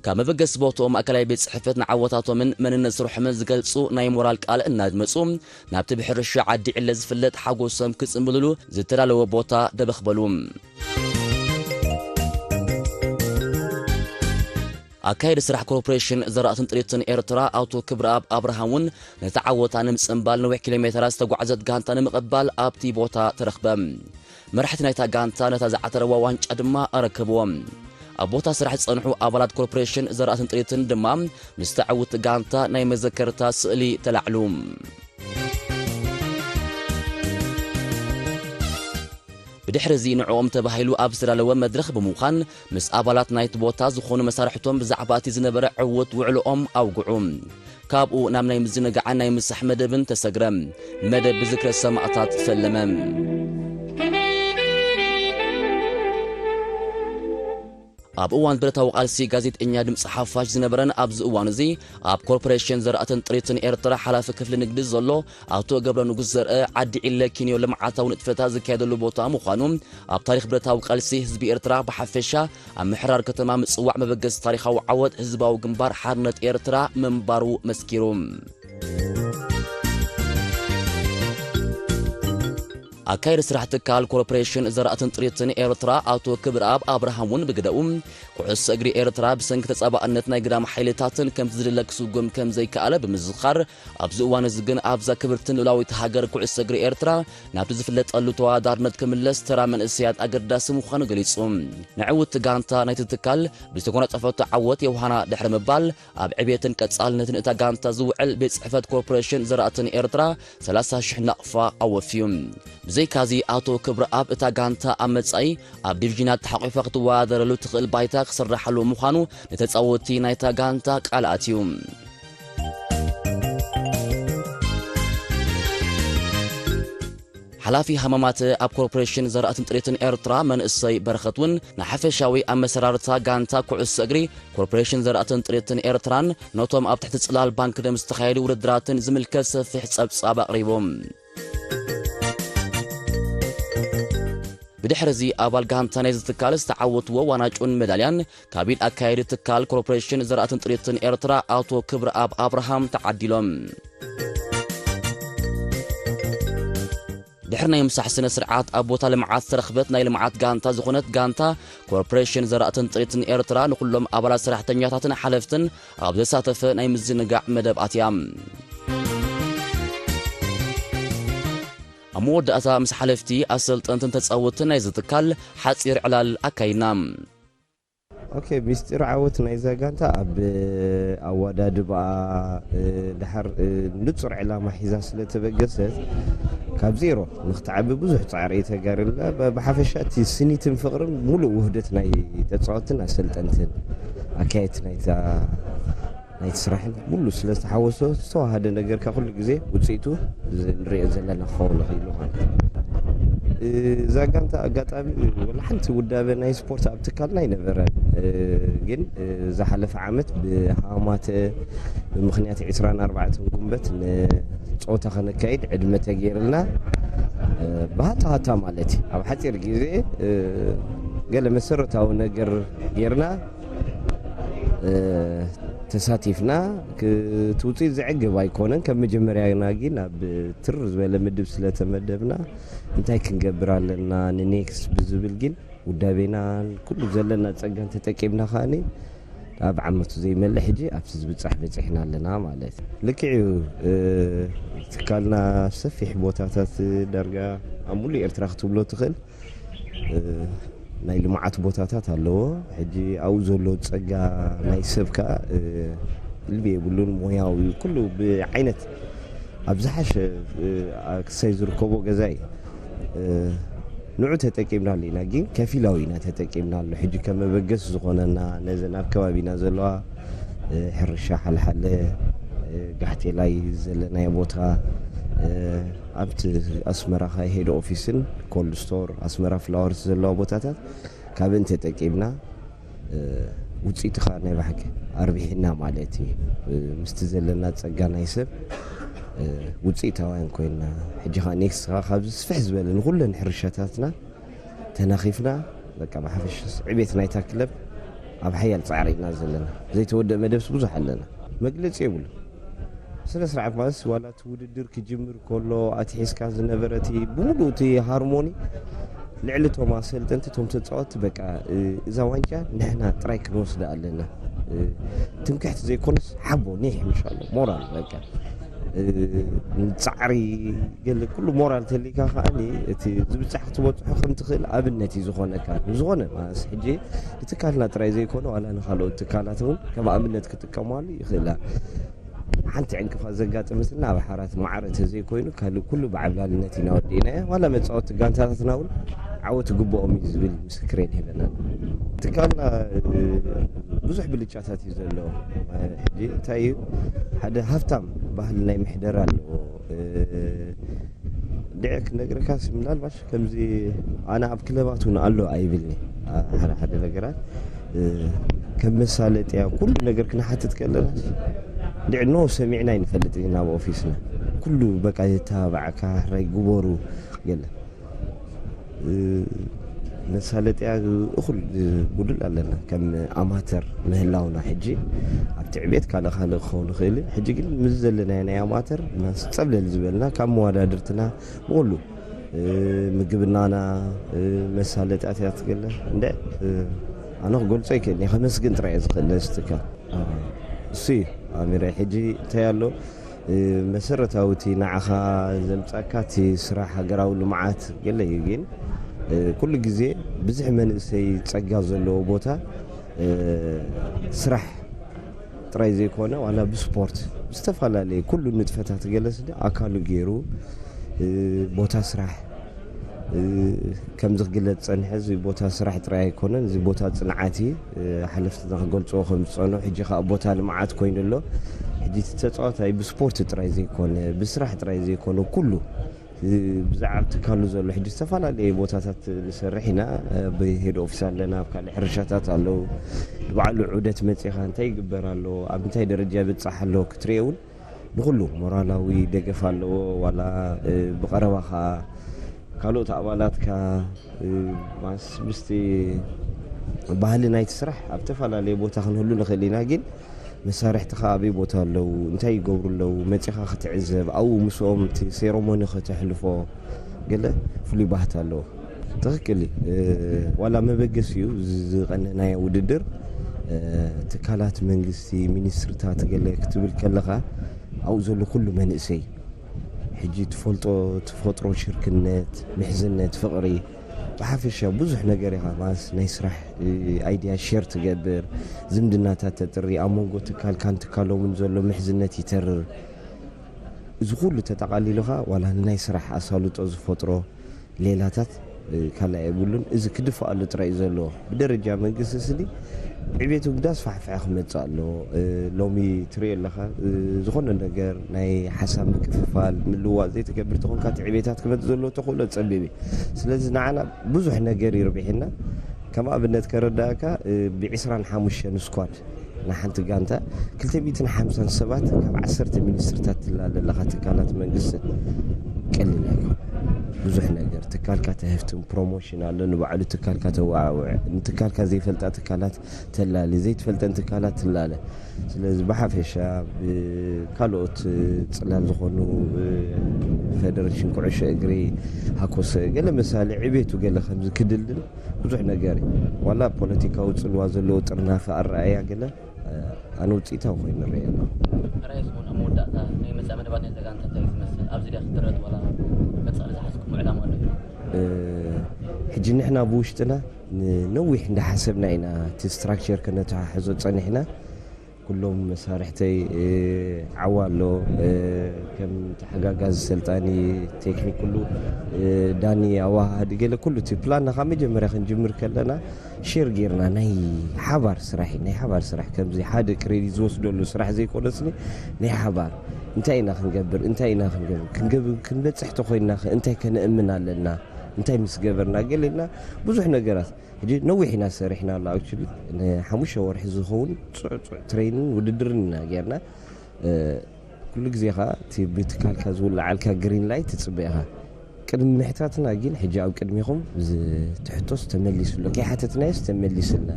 ካብ መበገሲ ቦትኦም ማእከላይ ቤት ጽሕፈት ንዓወታቶምን መንነት ስርሖምን ዝገልጹ ናይ ሞራል ቃል እናድመጹ፣ ናብቲ ብሕርሻ ዓዲ ዕለ ዝፍለጥ ሓጎሶም ክጽንብልሉ ዝተዳለወ ቦታ ደበኽ በሉ። ኣካየዲ ስራሕ ኮርፖሬሽን ዘራእትን ጥሪትን ኤርትራ ኣቶ ክብረኣብ ኣብርሃም እውን ነቲ ዓወታ ንምጽንባል ነዊሕ ኪሎ ሜተራት ዝተጓዕዘት ጋንታ ንምቕባል ኣብቲ ቦታ ተረኽበ። መራሕቲ ናይታ ጋንታ ነታ ዝዓተረዋ ዋንጫ ድማ ኣረከብዎም። ኣብ ቦታ ስራሕ ዝጸንሑ ኣባላት ኮርፖሬሽን ዘራእትን ጥሪትን ድማ ምስታ ዕውቲ ጋንታ ናይ መዘከርታ ስእሊ ተላዕሉ። ብድሕሪ እዚ ንዕኦም ተባሂሉ ኣብ ዝተዳለወ መድረኽ ብምዃን ምስ ኣባላት ናይቲ ቦታ ዝኾኑ መሳርሕቶም ብዛዕባ እቲ ዝነበረ ዕዉት ውዕልኦም ኣውግዑ። ካብኡ ናብ ናይ ምዝንጋዕን ናይ ምሳሕ መደብን ተሰግረ። መደብ ብዝክረ ሰማእታት ፈለመ። ኣብ እዋን ብረታዊ ቃልሲ ጋዜጠኛ ድምፂ ሓፋሽ ዝነበረን ኣብዚ እዋን እዚ ኣብ ኮርፖሬሽን ዘራእትን ጥሪትን ኤርትራ ሓላፊ ክፍሊ ንግዲ ዘሎ ኣቶ ገብረ ንጉስ ዘርአ፣ ዓዲ ዒለ ኪንዮ ልምዓታዊ ንጥፈታት ዝካየደሉ ቦታ ምዃኑ፣ ኣብ ታሪኽ ብረታዊ ቃልሲ ህዝቢ ኤርትራ ብሓፈሻ፣ ኣብ ምሕራር ከተማ ምጽዋዕ መበገሲ ታሪኻዊ ዓወት ህዝባዊ ግንባር ሓርነት ኤርትራ ምንባሩ መስኪሩ። ኣካየዲ ስራሕ ትካል ኮርፖሬሽን ዘራእትን ጥሪትን ኤርትራ ኣቶ ክብረኣብ ኣብርሃም እውን ብግደኡ፣ ኩዕሶ እግሪ ኤርትራ ብሰንኪ ተጻባእነት ናይ ግዳም ሓይልታትን ከምቲ ዝድለ ክስጉም ከም ዘይከኣለ ብምዝኻር፣ ኣብዚ እዋን እዚ ግን ኣብዛ ክብርትን ልኡላዊት ሃገር ኩዕሶ እግሪ ኤርትራ ናብቲ ዝፍለጠሉ ተወዳዳርነት ክምለስ ተራ መንእሰያት ኣገዳሲ ምዃኑ ገሊጹ። ንዕውቲ ጋንታ ናይቲ ትካል ብዝተጎናጸፈቶ ዓወት የውሃና ድሕሪ ምባል፣ ኣብ ዕብየትን ቀጻልነትን እታ ጋንታ ዝውዕል ቤት ጽሕፈት ኮርፖሬሽን ዘራእትን ኤርትራ ሰላሳ ሽሕ ናቕፋ ኣወፍዩ። ብዘይካዚ ኣቶ ክብረኣብ እታ ጋንታ ኣብ መጻኢ ኣብ ዲቪዥናት ተሓቂፋ ክትወዳደረሉ ትኽእል ባይታ ክስራሓሉ ምዃኑ ንተጻወትቲ ናይታ ጋንታ ቃል ኣትዩ። ሓላፊ ሃማማት ኣብ ኮርፖሬሽን ዘራእትን ጥሪትን ኤርትራ መንእሰይ በረኸት እውን ንሓፈሻዊ ኣመሰራርታ ጋንታ ኩዕሶ እግሪ ኮርፖሬሽን ዘራእትን ጥሪትን ኤርትራን ነቶም ኣብ ትሕቲ ጽላል ባንክ ደም ዝተኻየዱ ውድድራትን ዝምልከት ሰፊሕ ጸብጻብ ኣቕሪቡ። ብድሕሪ እዚ ኣባል ጋንታ ናይዚ ትካል ዝተዓወትዎ ዋናጩን መዳልያን ካብ ኢድ ኣካያዲ ትካል ኮርፖሬሽን ዘራእትን ጥሪትን ኤርትራ ኣቶ ክብረኣብ ኣብርሃም ተዓዲሎም። ድሕሪ ናይ ምሳሕ ስነ ስርዓት ኣብ ቦታ ልምዓት ዝተረኽበት ናይ ልምዓት ጋንታ ዝኾነት ጋንታ ኮርፖሬሽን ዘራእትን ጥሪትን ኤርትራ ንኹሎም ኣባላት ሰራሕተኛታትን ሓለፍትን ኣብ ዘሳተፈ ናይ ምዝንጋዕ መደብ ኣትያ። ኣብ መወዳእታ ምስ ሓለፍቲ ኣሰልጠንትን ተጻወትን ናይዚ ትካል ሓጺር ዕላል ኣካይድና። ኦኬ፣ ሚስጢር ዓወት ናይዛ ጋንታ ኣብ ኣወዳድባኣ፣ እ፣ ድሓር፣ እ፣ ንጹር ዕላማ ሒዛ ስለ ተበገሰት፣ ካብ ዜሮ ንኽትዓቢ ብዙሕ ጻዕሪ እዩ ተጋርልና። ብ-፣ ብሓፈሻ እቲ ስኒትን ፍቕርን ሙሉእ ውህደት ናይ ተጻወትን ኣሰልጠንትን ኣካየድቲ ናይታ ናይቲ ስራሕን ሙሉ ስለ ዝተሓወሶ፣ ዝተዋሃደ ነገርካ ኩሉ ግዜ ውፅኢቱ እዚ ንሪኦ ዘለና ክኸውን ይኽእል ማለት እዩ። እዛ ጋንታ ኣጋጣሚ ወላ ሓንቲ ውዳበ ናይ ስፖርት ኣብ ትካልና ኣይነበረን። ግን ዝሓለፈ ዓመት ብሃማተ ብምኽንያት ዕስራን ኣርባዕተን ጉንበት ንፀወታ ከነካይድ ዕድመ ተገይርልና። ብሃታ ሃታ ማለት እዩ። ኣብ ሓፂር ግዜ ገለ መሰረታዊ ነገር ጌርና ተሳቲፍና፣ እቲ ውፅኢት ዘዕግብ ኣይኮነን። ከም መጀመርያና ግን ኣብ ትር ዝበለ ምድብ ስለተመደብና እንታይ ክንገብር ኣለና ንኔክስት ብዝብል ግን ውዳቤና ኩሉ ዘለና ፀጋን ተጠቂምና ከዓኒ ኣብ ዓመቱ ዘይመልእ ሕጂ ኣብቲ ዝብፃሕ በፂሕና ኣለና ማለት እዩ። ልክዕ እዩ። ትካልና ሰፊሕ ቦታታት ዳርጋ ኣብ ሙሉእ ኤርትራ ክትብሎ ትኽእል ናይ ልምዓት ቦታታት ኣለዎ። ሕጂ ኣብኡ ዘሎ ፀጋ ናይ ሰብ ከዓ ልቢ የብሉን። ሞያዊ ኩሉ ብዓይነት ኣብ ዝሓሸ ክሳይ ዝርከቦ ገዛ እዩ። ንዑ ተጠቂምናሉ ኢና፣ ግን ከፊላዊ ኢና ተጠቂምናሉ። ሕጂ ከም መበገስ ዝኾነና ነዘን ኣብ ከባቢና ዘለዋ ሕርሻ ሓልሓለ፣ ጋሕቴላይ ዘለናዮ ቦታ፣ ኣብቲ ኣስመራ ካ ሄድ ኦፊስን ኮልድ ስቶር ኣስመራ ፍላወርስ ዘለዋ ቦታታት ካብን ተጠቂምና ውፅኢትኻ ናይ ባሕቂ ኣርቢሕና ማለት እዩ። ምስቲ ዘለና ፀጋ ናይ ሰብ ውፅኢታውያን ኮይና ሕጂ ካ ኔክስት ካ ካብዚ ስፍሕ ዝበለ ንኩለን ሕርሻታትና ተናኺፍና በቃ ብሓፈሽ ዕቤት ናይታ ክለብ ኣብ ሓያል ፃዕሪ ኢና ዘለና። ዘይተወደእ መደብስ ብዙሕ ኣለና፣ መግለፂ የብሉ። ስነ ስርዓት ማለት ዋላ እቲ ውድድር ክጅምር ከሎ ኣትሒዝካ ዝነበረ እቲ ብምሉእ እቲ ሃርሞኒ ልዕሊ እቶም ኣሰልጠንቲ እቶም ተፃወትቲ በቃ እዛ ዋንጫ ንሕና ጥራይ ክንወስዳ ኣለና ትምክሕቲ ዘይኮነስ ሓቦ ኒሕ ምሻሎ ሞራል በቃ ፃዕሪ ገለ ኩሉ ሞራል ተሊካ ከዓኒ እቲ ዝብፃሕ ክትበፅሖ ከም ትኽእል ኣብነት እዩ ዝኾነካ። ንዝኾነ ማለት ሕጂ ንትካልና ጥራይ ዘይኮነ ዋላ ንካልኦት ትካላት እውን ከም ኣብነት ክጥቀማሉ ይኽእላ። ሓንቲ ዕንቅፋት ዘጋጠመትና ኣብ ሓራት ማዕረ ተዘይኮይኑ ካልእ ኩሉ ብዓብላልነት ኢና ወዲእናዮ። ዋላ መፃወቲ ጋንታታትና እውን ዓወት ግብኦም እዩ ዝብል ምስክሬን ሂበና። ትካልና ብዙሕ ብልጫታት እዩ ዘለዎ። ሕጂ እንታይ እዩ ሓደ ሃፍታም ባህሊ ናይ ምሕደራ ኣለዎ። ድዕ ክነግረካስ ምናልባሽ ከምዚ ኣነ ኣብ ክለባት እውን ኣሎ ኣይብልኒ። ሓደ ሓደ ነገራት ከም መሳለጥያ ኩሉ ነገር ክንሓትት ከለና ድዕ ኖ ሰሚዕና ኣይንፈልጥ ኢና። ናብ ኦፊስና ኩሉ በቃ የተባባዕካ ሕራይ ግበሩ ገለ መሳለጥያ እኹል ጉድል ኣለና ከም ኣማተር ምህላውና። ሕጂ ኣብቲ ዕቤት ካልእ ካልእ ክኸውን ይኽእል እዩ። ሕጂ ግን ምስ ዘለናዮ ናይ ኣማተር ጸብለል ዝበልና ካብ መወዳድርትና ብኹሉ ምግብናና መሳለጥያታት ገለ እንደ ኣነ ክገልጾ ይክእል እየ። ከመስግን ጥራይ እየ ዝኽእል ነዚ ትካል። እሱ እዩ ኣሚረይ። ሕጂ እንታይ ኣሎ መሰረታዊ እቲ ንዓኻ ዘምጻካ እቲ ስራሕ ሃገራዊ ልምዓት ገለ እዩ። ግን ኩሉ ግዜ ብዙሕ መንእሰይ ጸጋ ዘለዎ ቦታ ስራሕ ጥራይ ዘይኮነ ዋላ ብስፖርት ዝተፈላለየ ኩሉ ንጥፈታት ገለስ ኣካሉ ገይሩ ቦታ ስራሕ ከምዚ ክግለጽ ጸኒሐ። እዚ ቦታ ስራሕ ጥራይ ኣይኮነን፣ እዚ ቦታ ጽንዓት እዩ። ሓለፍትና ክገልጽዎ ከም ዝጸንሑ ሕጂ ከኣ ቦታ ልምዓት ኮይኑ ኣሎ። ሕጂ እቲ ተጻዋታይ ብስፖርት ጥራይ ዘይኮነ ብስራሕ ጥራይ ዘይኮነ ኩሉ ብዛዕባ ትካሉ ዘሎ ሕጂ ዝተፈላለየ ቦታታት ንሰርሕ ኢና። ብሄድ ኦፊስ ኣለና፣ ኣብ ካልእ ሕርሻታት ኣለዉ። ባዕሉ ዑደት መጺኻ እንታይ ይግበር ኣሎ፣ ኣብ እንታይ ደረጃ ይብጻሕ ኣሎ ክትሪኦ እውን ንኹሉ ሞራላዊ ደገፍ ኣለዎ። ዋላ ብቐረባ ከዓ ካልኦት ኣባላትካ ማስ ምስቲ ባህሊ ናይቲ ስራሕ ኣብ ተፈላለየ ቦታ ክንህሉ ንኽእል ኢና። ግን መሳርሕትኻ ኣበይ ቦታ ኣለዉ፣ እንታይ ይገብሩ ኣለዉ መፂኻ ክትዕዘብ ኣብኡ ምስኦም እቲ ሴሮሞኒ ከተሕልፎ ገለ ፍሉይ ባህታ ኣለዎ። ትኽክል እዩ። ዋላ መበገሲ እዩ ዝቐነናዮ ውድድር ትካላት መንግስቲ ሚኒስትርታት ገለ ክትብል ከለኻ ኣብኡ ዘሎ ኩሉ መንእሰይ ሕጂ ትፈልጦ ትፈጥሮ ሽርክነት ምሕዝነት ፍቕሪ ብሓፈሻ ብዙሕ ነገር ኢኻ ማለት ናይ ስራሕ ኣይድያ ሸር ትገብር ዝምድናታት ተጥሪ ኣብ መንጎ ትካልካን ትካሎምን ዘሎ ምሕዝነት ይተርር። እዚ ኩሉ ተጠቓሊሉኻ ዋላ ንናይ ስራሕ ኣሳልጦ ዝፈጥሮ ሌላታት ካልእ የብሉን። እዚ ክድፍኣሉ ጥራይ እዩ ዘለዎ። ብደረጃ መንግስቲ ስዲ ዕቤቱ ግዳ ስፋሕፍሐ ክመፅእ ኣለዎ። ሎሚ ትሪኦ ኣለኻ ዝኾነ ነገር ናይ ሓሳብ ምክፍፋል ምልዋጥ ዘይትገብር ተኾንካ እቲ ዕቤታት ክመፅእ ዘለዎ ተኽእሎ ፀቢብ እዩ። ስለዚ ንዓና ብዙሕ ነገር ይርብሕና። ከም ኣብነት ከረዳእካ ብዒስራን ሓሙሽተን ስኳድ ንሓንቲ ጋንታ ክልተ ሚእትን ሓምሳን ሰባት ካብ ዓሰርተ ሚኒስትርታት ትላለ ኣለኻ ትካላት መንግስትን ቀሊል ኣይኮን። ብዙሕ ነገር ትካልካ ተህፍትም፣ ፕሮሞሽን ኣሎ፣ ንባዕሉ ትካልካ ተወዓውዕ፣ ንትካልካ ዘይፈልጣ ትካላት ተላሊ፣ ዘይትፈልጠን ትካላት ትላለ። ስለዚ ብሓፈሻ ብካልኦት ጽላል ዝኾኑ፣ እ፣ ፌደሬሽን ኩዕሾ እግሪ ሃኮሰ ገለ መሳሊ ዕቤቱ ገለ ከምዚ ክድልድል ብዙሕ ነገር እዩ። ዋላ ፖለቲካዊ ጽልዋ ዘለዎ ጥርናፈ ኣረኣያ ገለ ኣነ ውፅኢታዊ ኮይኑ ይረአ ኣሎ። ራእይ ስሙን ኣብ መወዳእታ ናይ መጻኢ መደባት ናይ ዘጋንታ እንታይ እዩ ዝመስል? ኣብዚ ድያ ክትረት ዋላ መጻኢ ዝሓዝኩም ዕላማ ኣሎ? ሕጂ ንሕና ብውሽጥና ንነዊሕ እንዳሓሰብና ኢና እቲ ስትራክቸር ከነተሓሕዞ ፀኒሕና። ኩሎም መሳርሕተይ ዓዋ ኣሎ፣ ከም ተሓጋጋዚ ሰልጣኒ ቴክኒክ ኩሉ፣ ዳኒ ኣዋሃሃዲ ገለ ኩሉ እቲ ፕላንና ካብ መጀመርያ ክንጅምር ከለና ሼር ጌርና ናይ ሓባር ስራሕ እዩ። ናይ ሓባር ስራሕ ከምዚ ሓደ ክሬዲት ዝወስደሉ ስራሕ ዘይኮነስኒ ናይ ሓባር እንታይ ኢና ክንገብር እንታይ ኢና ክንገብር ክንገብር ክንበፅሕ ተኮይንና ከ እንታይ ከነእምን ኣለና እንታይ ምስ ገበርና ገለ ኢልና ብዙሕ ነገራት ሕጂ ነዊሕ ኢና ሰሪሕና ኣሎ። ኣክቹሊ ንሓሙሽተ ወርሒ ዝኸውን ፅዕፅዕ ትሬኒን ውድድርን ኢና ጌርና። ኩሉ ግዜ ከዓ እቲ ብትካልካ ዝውልዓልካ ግሪን ላይት ትፅበ ኢኻ። ቅድሚ ምሕታትና ግን ሕጂ ኣብ ቅድሚኹም ትሕቶስ ተመሊሱ ኣሎ። ከይሓተትናዮስ ተመሊስልና።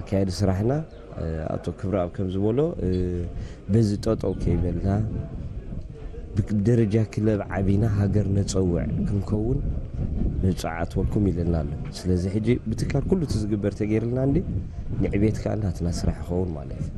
ኣካያዲ ስራሕና ኣቶ ክብረኣብ ከም ዝበሎ በዚ ጠጠው ከይበልና ብደረጃ ክለብ ዓቢና ሃገር ነፀውዕ ክንከውን ንፅዓትወልኩም ኢለና ኣሎ። ስለዚ ሕጂ ብትካል ኩሉ እቲ ዝግበር ተገይርልና እንዲ ንዕቤት ከዓ ናትና ስራሕ ይኸውን ማለት እዩ።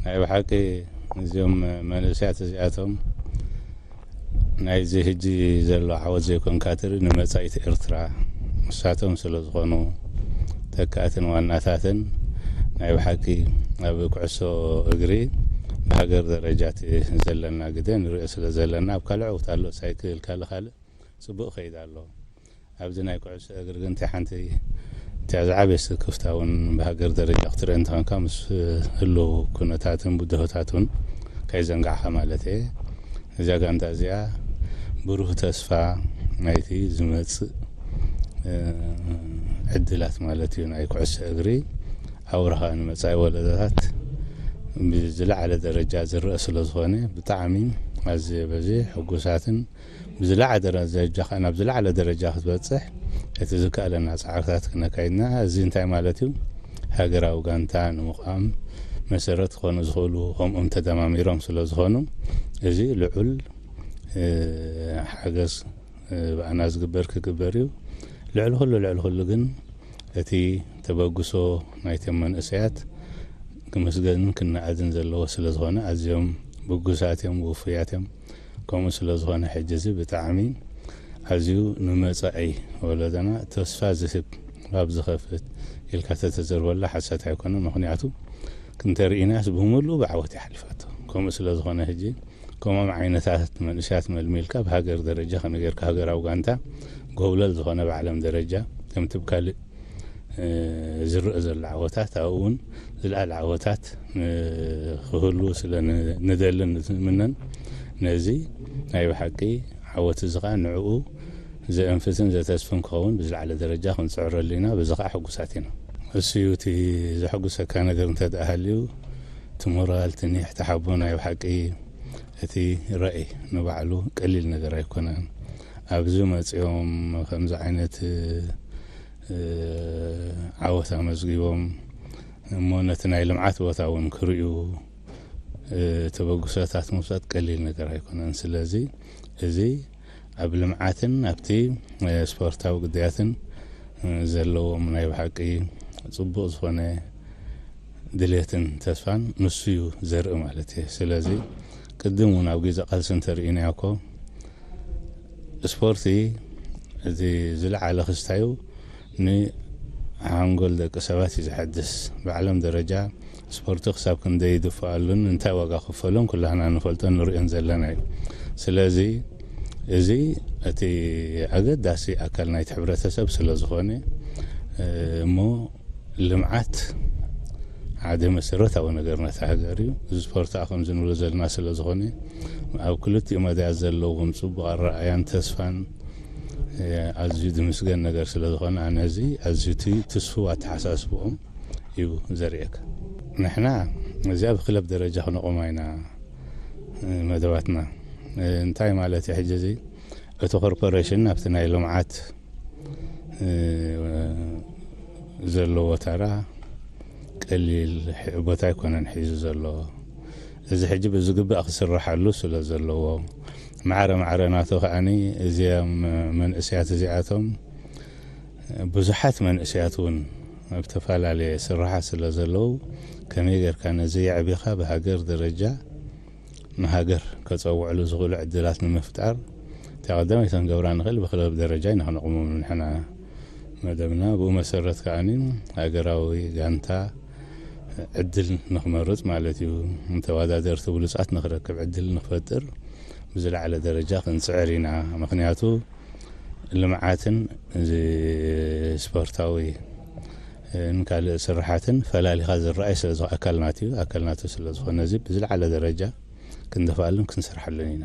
ናይ ብሓቂ እዚኦም መንእሰያት እዚኣቶም ናይዚ ህጂ ዘሎ ዓወት ዘይኮንካ ትርኢ ንመጻኢት ኤርትራ ንሳቶም ስለ ዝኾኑ ተካእትን ዋናታትን ናይ ብሓቂ ኣብ ኩዕሶ እግሪ ብሃገር ደረጃ እቲ ዘለና ግደ ንሪኦ ስለ ዘለና ኣብ ካልእ ዕውት ኣሎ ሳይክል ካልእ ካልእ ጽቡቕ ከይድ ኣሎ። ኣብዚ ናይ ኩዕሶ እግሪ ግን እታ ሓንቲ እታ ዝዓበየ ስክፍታ እውን ብሃገር ደረጃ ክትርኢ እንተኾንካ ምስ ህልው ኩነታትን ብድሆታትን ከይዘንጋዕካ ማለት እየ። እዛ ጋንታ እዚኣ ብሩህ ተስፋ ናይቲ ዝመጽእ ዕድላት ማለት እዩ ናይ ኩዕሶ እግሪ ኣውራኻ ንመጻኢ ወለዶታት ብዝለዓለ ደረጃ ዝረአ ስለ ዝኾነ ብጣዕሚ ኣዝየ በዚ ሕጉሳትን ብዝለዓለ ደረጃ ከኣ ናብ ዝለዓለ ደረጃ ክትበጽሕ እቲ ዝከኣለና ጻዕርታት ክነካይድና። እዚ እንታይ ማለት እዩ? ሃገራዊ ጋንታ ንምቋም መሰረት ክኾኑ ዝኽእሉ ከምኦም ተደማሚሮም ስለ ዝኾኑ እዚ ልዑል ሓገዝ ብኣና ዝግበር ክግበር እዩ። ልዕሊ ኩሉ ልዕሊ ኩሉ ግን እቲ ተበግሶ ናይቶም መንእሰያት ክምስገንን ክነኣድን ዘለዎ ስለ ዝኾነ ኣዝዮም ብጉሳት እዮም፣ ውፉያት እዮም። ከምኡ ስለ ዝኾነ ሕጂ እዚ ብጣዕሚ ኣዝዩ ንመጻኢ ወለዶና ተስፋ ዝህብ ባብ ዝኸፍት ኢልካ ተተዘርበላ ሓሰት ኣይኮነን። ምኽንያቱ ክንተርኢናስ ብምሉእ ብዓወት ይሓልፋቶ። ከምኡ ስለ ዝኾነ ሕጂ ከምኦም ዓይነታት መንእሰያት መልሚልካ ብሃገር ደረጃ ከመይ ጌርካ ሃገራዊ ጋንታ ጎብለል ዝኾነ ብዓለም ደረጃ ከምቲ ብካልእ ዝረአ ዘሎ ዓወታት ኣብኡ እውን ዝለዓለ ዓወታት ክህሉ ስለ ንደልን ንትምነን ነዚ ናይ ብሓቂ ዓወት እዚ ከዓ ንዕኡ ዘእንፍትን ዘተስፍን ክኸውን ብዝለዓለ ደረጃ ክንፅዕረሉ ኢና። በዚ ከዓ ሕጉሳት ኢና። እሱ እዩ እቲ ዘሐጉሰካ ነገር እንተ ደኣ ሃልዩ እቲ ሞራል እቲ ኒሕ እቲ ሓቦ ናይ ብሓቂ እቲ ራእይ ንባዕሉ ቀሊል ነገር ኣይኮነን። ኣብዚ መፂኦም ከምዚ ዓይነት ዓወት ኣመዝጊቦም እሞ ነቲ ናይ ልምዓት ቦታ እውን ክርእዩ ተበግሶታት ምውሳድ ቀሊል ነገር ኣይኮነን። ስለዚ እዚ ኣብ ልምዓትን ኣብቲ ስፖርታዊ ግዳያትን ዘለዎም ናይ ብሓቂ ፅቡቕ ዝኾነ ድሌትን ተስፋን ንሱ እዩ ዘርኢ ማለት እዩ። ስለዚ ቅድም እውን ኣብ ግዜ ቃልሲ እንተርኢናዮ እኮ ስፖርቲ እቲ ዝለዓለ ክስታዩ ንሓንጎል ደቂ ሰባት እዩ ዘሐድስ። ብዓለም ደረጃ ስፖርቲ ክሳብ ክንደይ ይድፍኣሉን እንታይ ዋጋ ክፈሎን ኩላህና ንፈልጦን ንርእዮን ዘለና እዩ። ስለዚ እዚ እቲ ኣገዳሲ ኣካል ናይቲ ሕብረተሰብ ስለ ዝኾነ፣ እ፣ እሞ ልምዓት ሓደ መሰረታዊ ነገር ናታ ሃገር እዩ። እዚ ስፖርቲ ከምዚ ንብሎ ዘለና ስለ ዝኾነ፣ ኣብ ክልቲኡ መዳያት ዘለዎም ጽቡቕ ኣረኣእያን ተስፋን፣ እ፣ ኣዝዩ ዝምስገን ነገር ስለ ዝኾነ፣ ኣነ እዚ ኣዝዩ እቲ ትስፉው ኣተሓሳስብኦም እዩ ዘርእየካ። ንሕና እዚኣ ብክለብ ደረጃ ክነቑማ ኢና፣ እ፣ መደባትና። እ፣ እንታይ ማለት እዩ ሕጂ እዚ? እቲ ኮርፖሬሽን ኣብቲ ናይ ልምዓት፣ እ፣ ዘለዎ ተራ ቀሊል ሕ-፣ ቦታ ኣይኮነን ሒዙ ዘሎ። እዚ ሕጂ ብዝግባእ ክስረሓሉ ስለ ዘለዎ፣ ማዕረ ማዕረ ናቱ ከኣኒ እዚኦም መንእሰያት እዚኣቶም ብዙሓት መንእሰያት እውን ኣብ ዝተፈላለየ ስራሓት ስለ ዘለዉ፣ ከመይ ጌርካ ነዚ የዕቢኻ ብሃገር ደረጃ ንሃገር ከጸውዕሉ ዝኽእሉ ዕድላት ንምፍጣር፣ እታ ቀዳመይቲ ክንገብራ ንኽእል ብክለብ ደረጃ ኢና ክነቕሞም ንሕና መደብና። ብኡ መሰረት ከኣኒ ሃገራዊ ጋንታ ዕድል ንኽመርጽ ማለት እዩ። ተወዳደርቲ ብሉጻት ንኽረክብ ዕድል ንኽፈጥር ብዝለዓለ ደረጃ ክንጽዕር ኢና። ምኽንያቱ ልምዓትን እዚ ስፖርታዊ ን ካልእ ስራሓትን ፈላሊኻ ዝረኣይ ስለ ዝኾ-፣ ኣካል ናት እዩ። ኣካል ናቱ ስለ ዝኾነ እዚ ብዝለዓለ ደረጃ ክንደፍኣሉን ክንሰርሓሉን ኢና።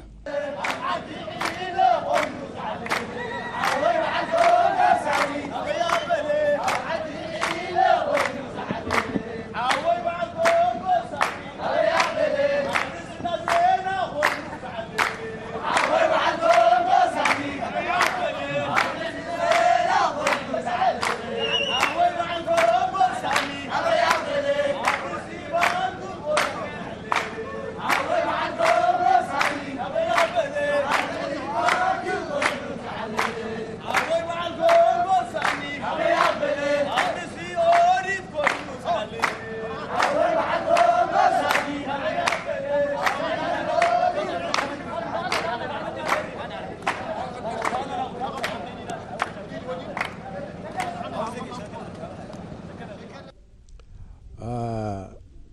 አ፣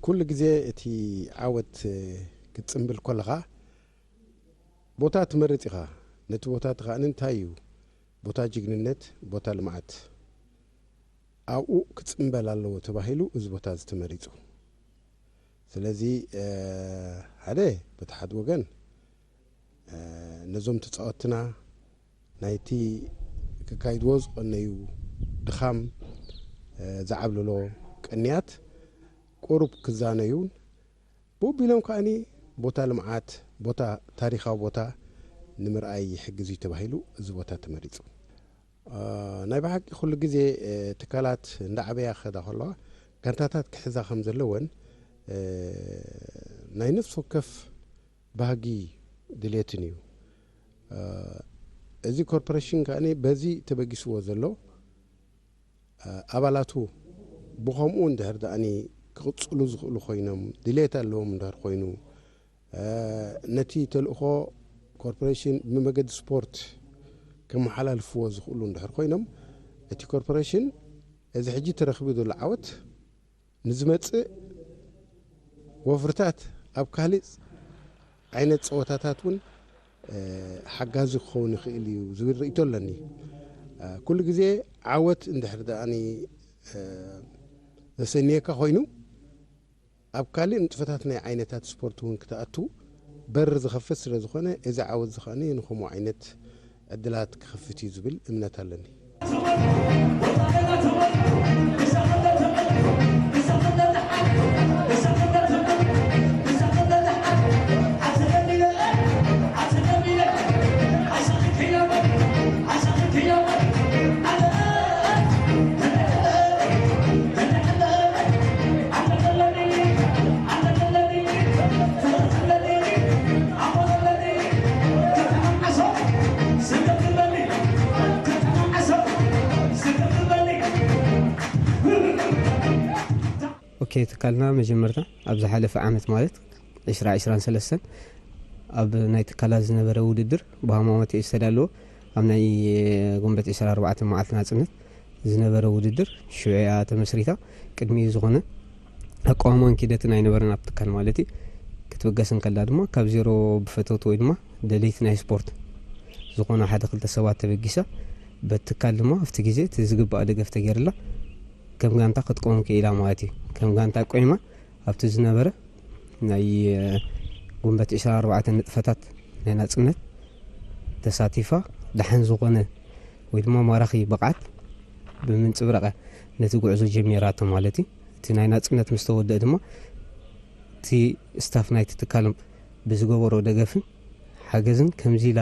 ኩሉ ግዜ እቲ ዓወት ክትጽምብል ከለኻ ቦታ ትመርጽ ኢኻ። ነቲ ቦታ እቲ ከኣ እንታይ እዩ? ቦታ ጅግንነት፣ ቦታ ልምዓት። ኣብኡ ክጽምበል ኣለዎ ተባሂሉ እዚ ቦታ እዚ ተመሪጹ። ስለዚ፣ እ፣ ሓደ፣ በቲ ሓደ ወገን፣ እ፣ ነዞም ተጻወትና ናይቲ ክካይድዎ ዝቐነዩ ድኻም፣ እ፣ ዝዓብልሎ ቅንያት ቁሩብ ክዛነዩን ብኡ ቢሎም ከኣኒ ቦታ ልምዓት፣ ቦታ፣ ታሪኻዊ ቦታ ንምርኣይ ይሕግዝ እዩ ተባሂሉ እዚ ቦታ ተመሪጹ። እ፣ ናይ ብሓቂ ኩሉ ግዜ፣ እ፣ ትካላት እንዳዓበያ ክኸዳ ከለዋ ጋንታታት ክሕዛ ከም ዘለወን፣ እ፣ ናይ ነፍሲ ወከፍ ባህጊ ድሌትን እዩ። እ፣ እዚ ኮርፖሬሽን ከኣኒ በዚ ተበጊስዎ ዘሎ፣ እ፣ ኣባላቱ ብኸምኡ እንድሕር ደኣኒ ክቕጽሉ ዝኽእሉ ኮይኖም፣ ድሌት ኣለዎም እንድሕር ኮይኑ፣ እ፣ ነቲ ተልእኾ ኮርፖሬሽን ብመገዲ ስፖርት ከመሓላልፍዎ ዝኽእሉ እንድሕር ኮይኖም፣ እቲ ኮርፖሬሽን እዚ ሕጂ ተረኺቡ ዘሎ ዓወት ንዝመጽእ ወፍርታት ኣብ ካልእ ዓይነት ጸወታታት እውን፣ እ፣ ሓጋዚ ክኸውን ይኽእል እዩ ዝብል ርእይቶ ኣለኒ። እ፣ ኩሉ ግዜ ዓወት እንድሕር ደኣኒ፣ እ፣ ዘሰንየካ ኮይኑ፣ ኣብ ካልእ ንጥፈታት ናይ ዓይነታት ስፖርት እውን ክትኣቱ በር ዝኸፍት ስለ ዝኾነ፣ እዚ ዓወት እዚ ከኣ ንኸምኡ ዓይነት ዕድላት ክኸፍት እዩ ዝብል እምነት ኣለኒ። ኦኬ፣ ትካልና መጀመርታ ኣብ ዝሓለፈ ዓመት ማለት ዕስራ ዕስራን ሰለስተን ኣብ ናይ ትካላት ዝነበረ ውድድር ብሃማማት እዩ ዝተዳለወ። ኣብ ናይ ጉንበት ዕስራ ኣርባዕተ መዓልቲ ናጽነት ዝነበረ ውድድር ሽዑ እያ ተመስሪታ። ቅድሚኡ ዝኾነ ኣቋማን ኪደትን ኣይነበረን ኣብ ትካል ማለት እዩ። ክትብገስ እንከላ ድማ ካብ ዜሮ ብፈተውቲ ወይ ድማ ደለይቲ ናይ ስፖርት ዝኾነ ሓደ ክልተ ሰባት ተበጊሳ፣ በቲ ትካል ድማ ኣብቲ ግዜ እቲ ዝግባእ ደገፍ ተገይርላ ከም ጋንታ ክትቆም ክኢላ ማለት እዩ። ከም ጋንታ ቆይማ ኣብቲ ዝነበረ ናይ ጉንበት ዕስራን ኣርባዕተን ንጥፈታት ናይ ናጽነት ተሳቲፋ ደሓን ዝኾነ ወይ ድማ ማራኺ ብቕዓት ብምንጽብራቕ ነቲ ጉዕዞ ጀሚራቶ ማለት እዩ። እቲ ናይ ናጽነት ምስ ተወደአ ድማ እቲ ስታፍ ናይቲ ትካል ብዝገበሮ ደገፍን ሓገዝን ከምዚ ኢላ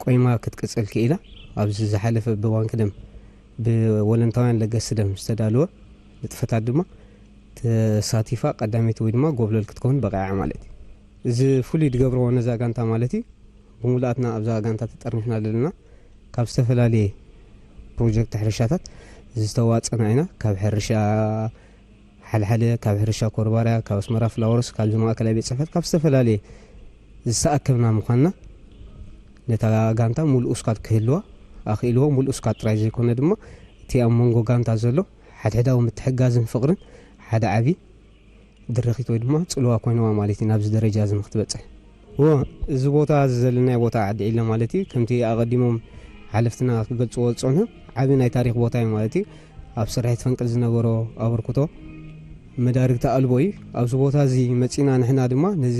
ቆይማ ክትቅጽል ክኢላ። ኣብዚ ዝሓለፈ ብባንክ ደም ብወለንታውያን ለገስቲ ደም ዝተዳለወ ንጥፈታት ድማ ተሳቲፋ ቀዳመይቲ ወይ ድማ ጎብለል ክትከውን በቒዓ ማለት እዩ። እዚ ፍሉይ ዝገብርዎ ነዛ ጋንታ ማለት እዩ፣ ብምሉኣትና ኣብዛ ጋንታ ተጠርኒፍና ዘለና ካብ ዝተፈላለየ ፕሮጀክት ሕርሻታት ዝተዋፀና ኢና። ካብ ሕርሻ ሓልሓለ፣ ካብ ሕርሻ ኮርባርያ፣ ካብ ኣስመራ ፍላወርስ፣ ካብዚ ማእከላይ ቤት ፅሕፈት፣ ካብ ዝተፈላለየ ዝተኣከብና ምዃንና ነታ ጋንታ ሙሉእ ስኳድ ክህልዋ ኣኽኢልዎ። ሙሉእ ስኳድ ጥራይ ዘይኮነ ድማ እቲ ኣብ መንጎ ጋንታ ዘሎ ሓድሕዳዊ ምትሕጋዝን ፍቕርን ሓደ ዓቢ ድርኺት ወይ ድማ ጽልዋ ኮይንዋ ማለት እዩ ናብዚ ደረጃ እዚ ንክትበጽሕ። እዎ፣ እዚ ቦታ እዚ ዘለናዮ ቦታ ዓዲ ዒለ ማለት እዩ፣ ከምቲ ኣቐዲሞም ሓለፍትና ክገልጽዎ ዝጸንሑ ዓቢ ናይ ታሪኽ ቦታ እዩ ማለት እዩ። ኣብ ስርሒት ፈንቅል ዝነበሮ ኣበርክቶ መዳርግቲ ኣልቦ እዩ። ኣብዚ ቦታ እዚ መጺና ንሕና ድማ ነዚ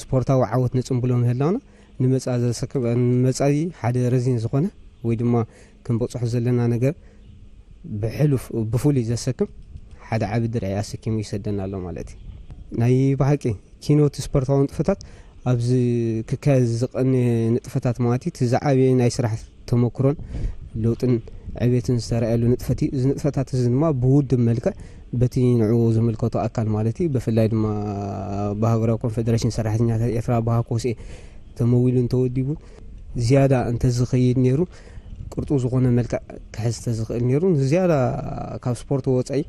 ስፖርታዊ ዓወት ነጽንብሎ ምህላውና ንመጻ ዘሰክም-፣ ንመጻኢ ሓደ ረዚን ዝኾነ ወይ ድማ ክንበጽሖ ዘለና ነገር ብሕሉፍ፣ ብፍሉይ ዘሰክም ሓደ ዓቢ ድርዒ ኣሰኪሙ ይሰደና ኣሎ ማለት እዩ። ናይ ብሓቂ ኪኖት ስፖርታዊ ንጥፈታት ኣብዚ ክካየድ ዝቐነ ንጥፈታት ማለት እዩ። እቲ ዝዓበየ ናይ ስራሕ ተመክሮን ለውጥን ዕቤትን ዝተረኣየሉ ንጥፈት እዩ። እዚ ንጥፈታት እዚ ድማ ብውድብ መልክዕ በቲ ንዕኡ ዝምልከቶ ኣካል ማለት እዩ። ብፍላይ ድማ ብሃገራዊ ኮንፌደሬሽን ሰራሕተኛታት ኤርትራ ብሃኮስኤ ተመዊሉ እንተወዲቡ ዝያዳ እንተዝኸይድ ነይሩ ቅርጡ ዝኾነ መልክዕ ክሕዝ ተዝኽእል ነይሩ። ዝያዳ ካብ ስፖርት ወፃኢ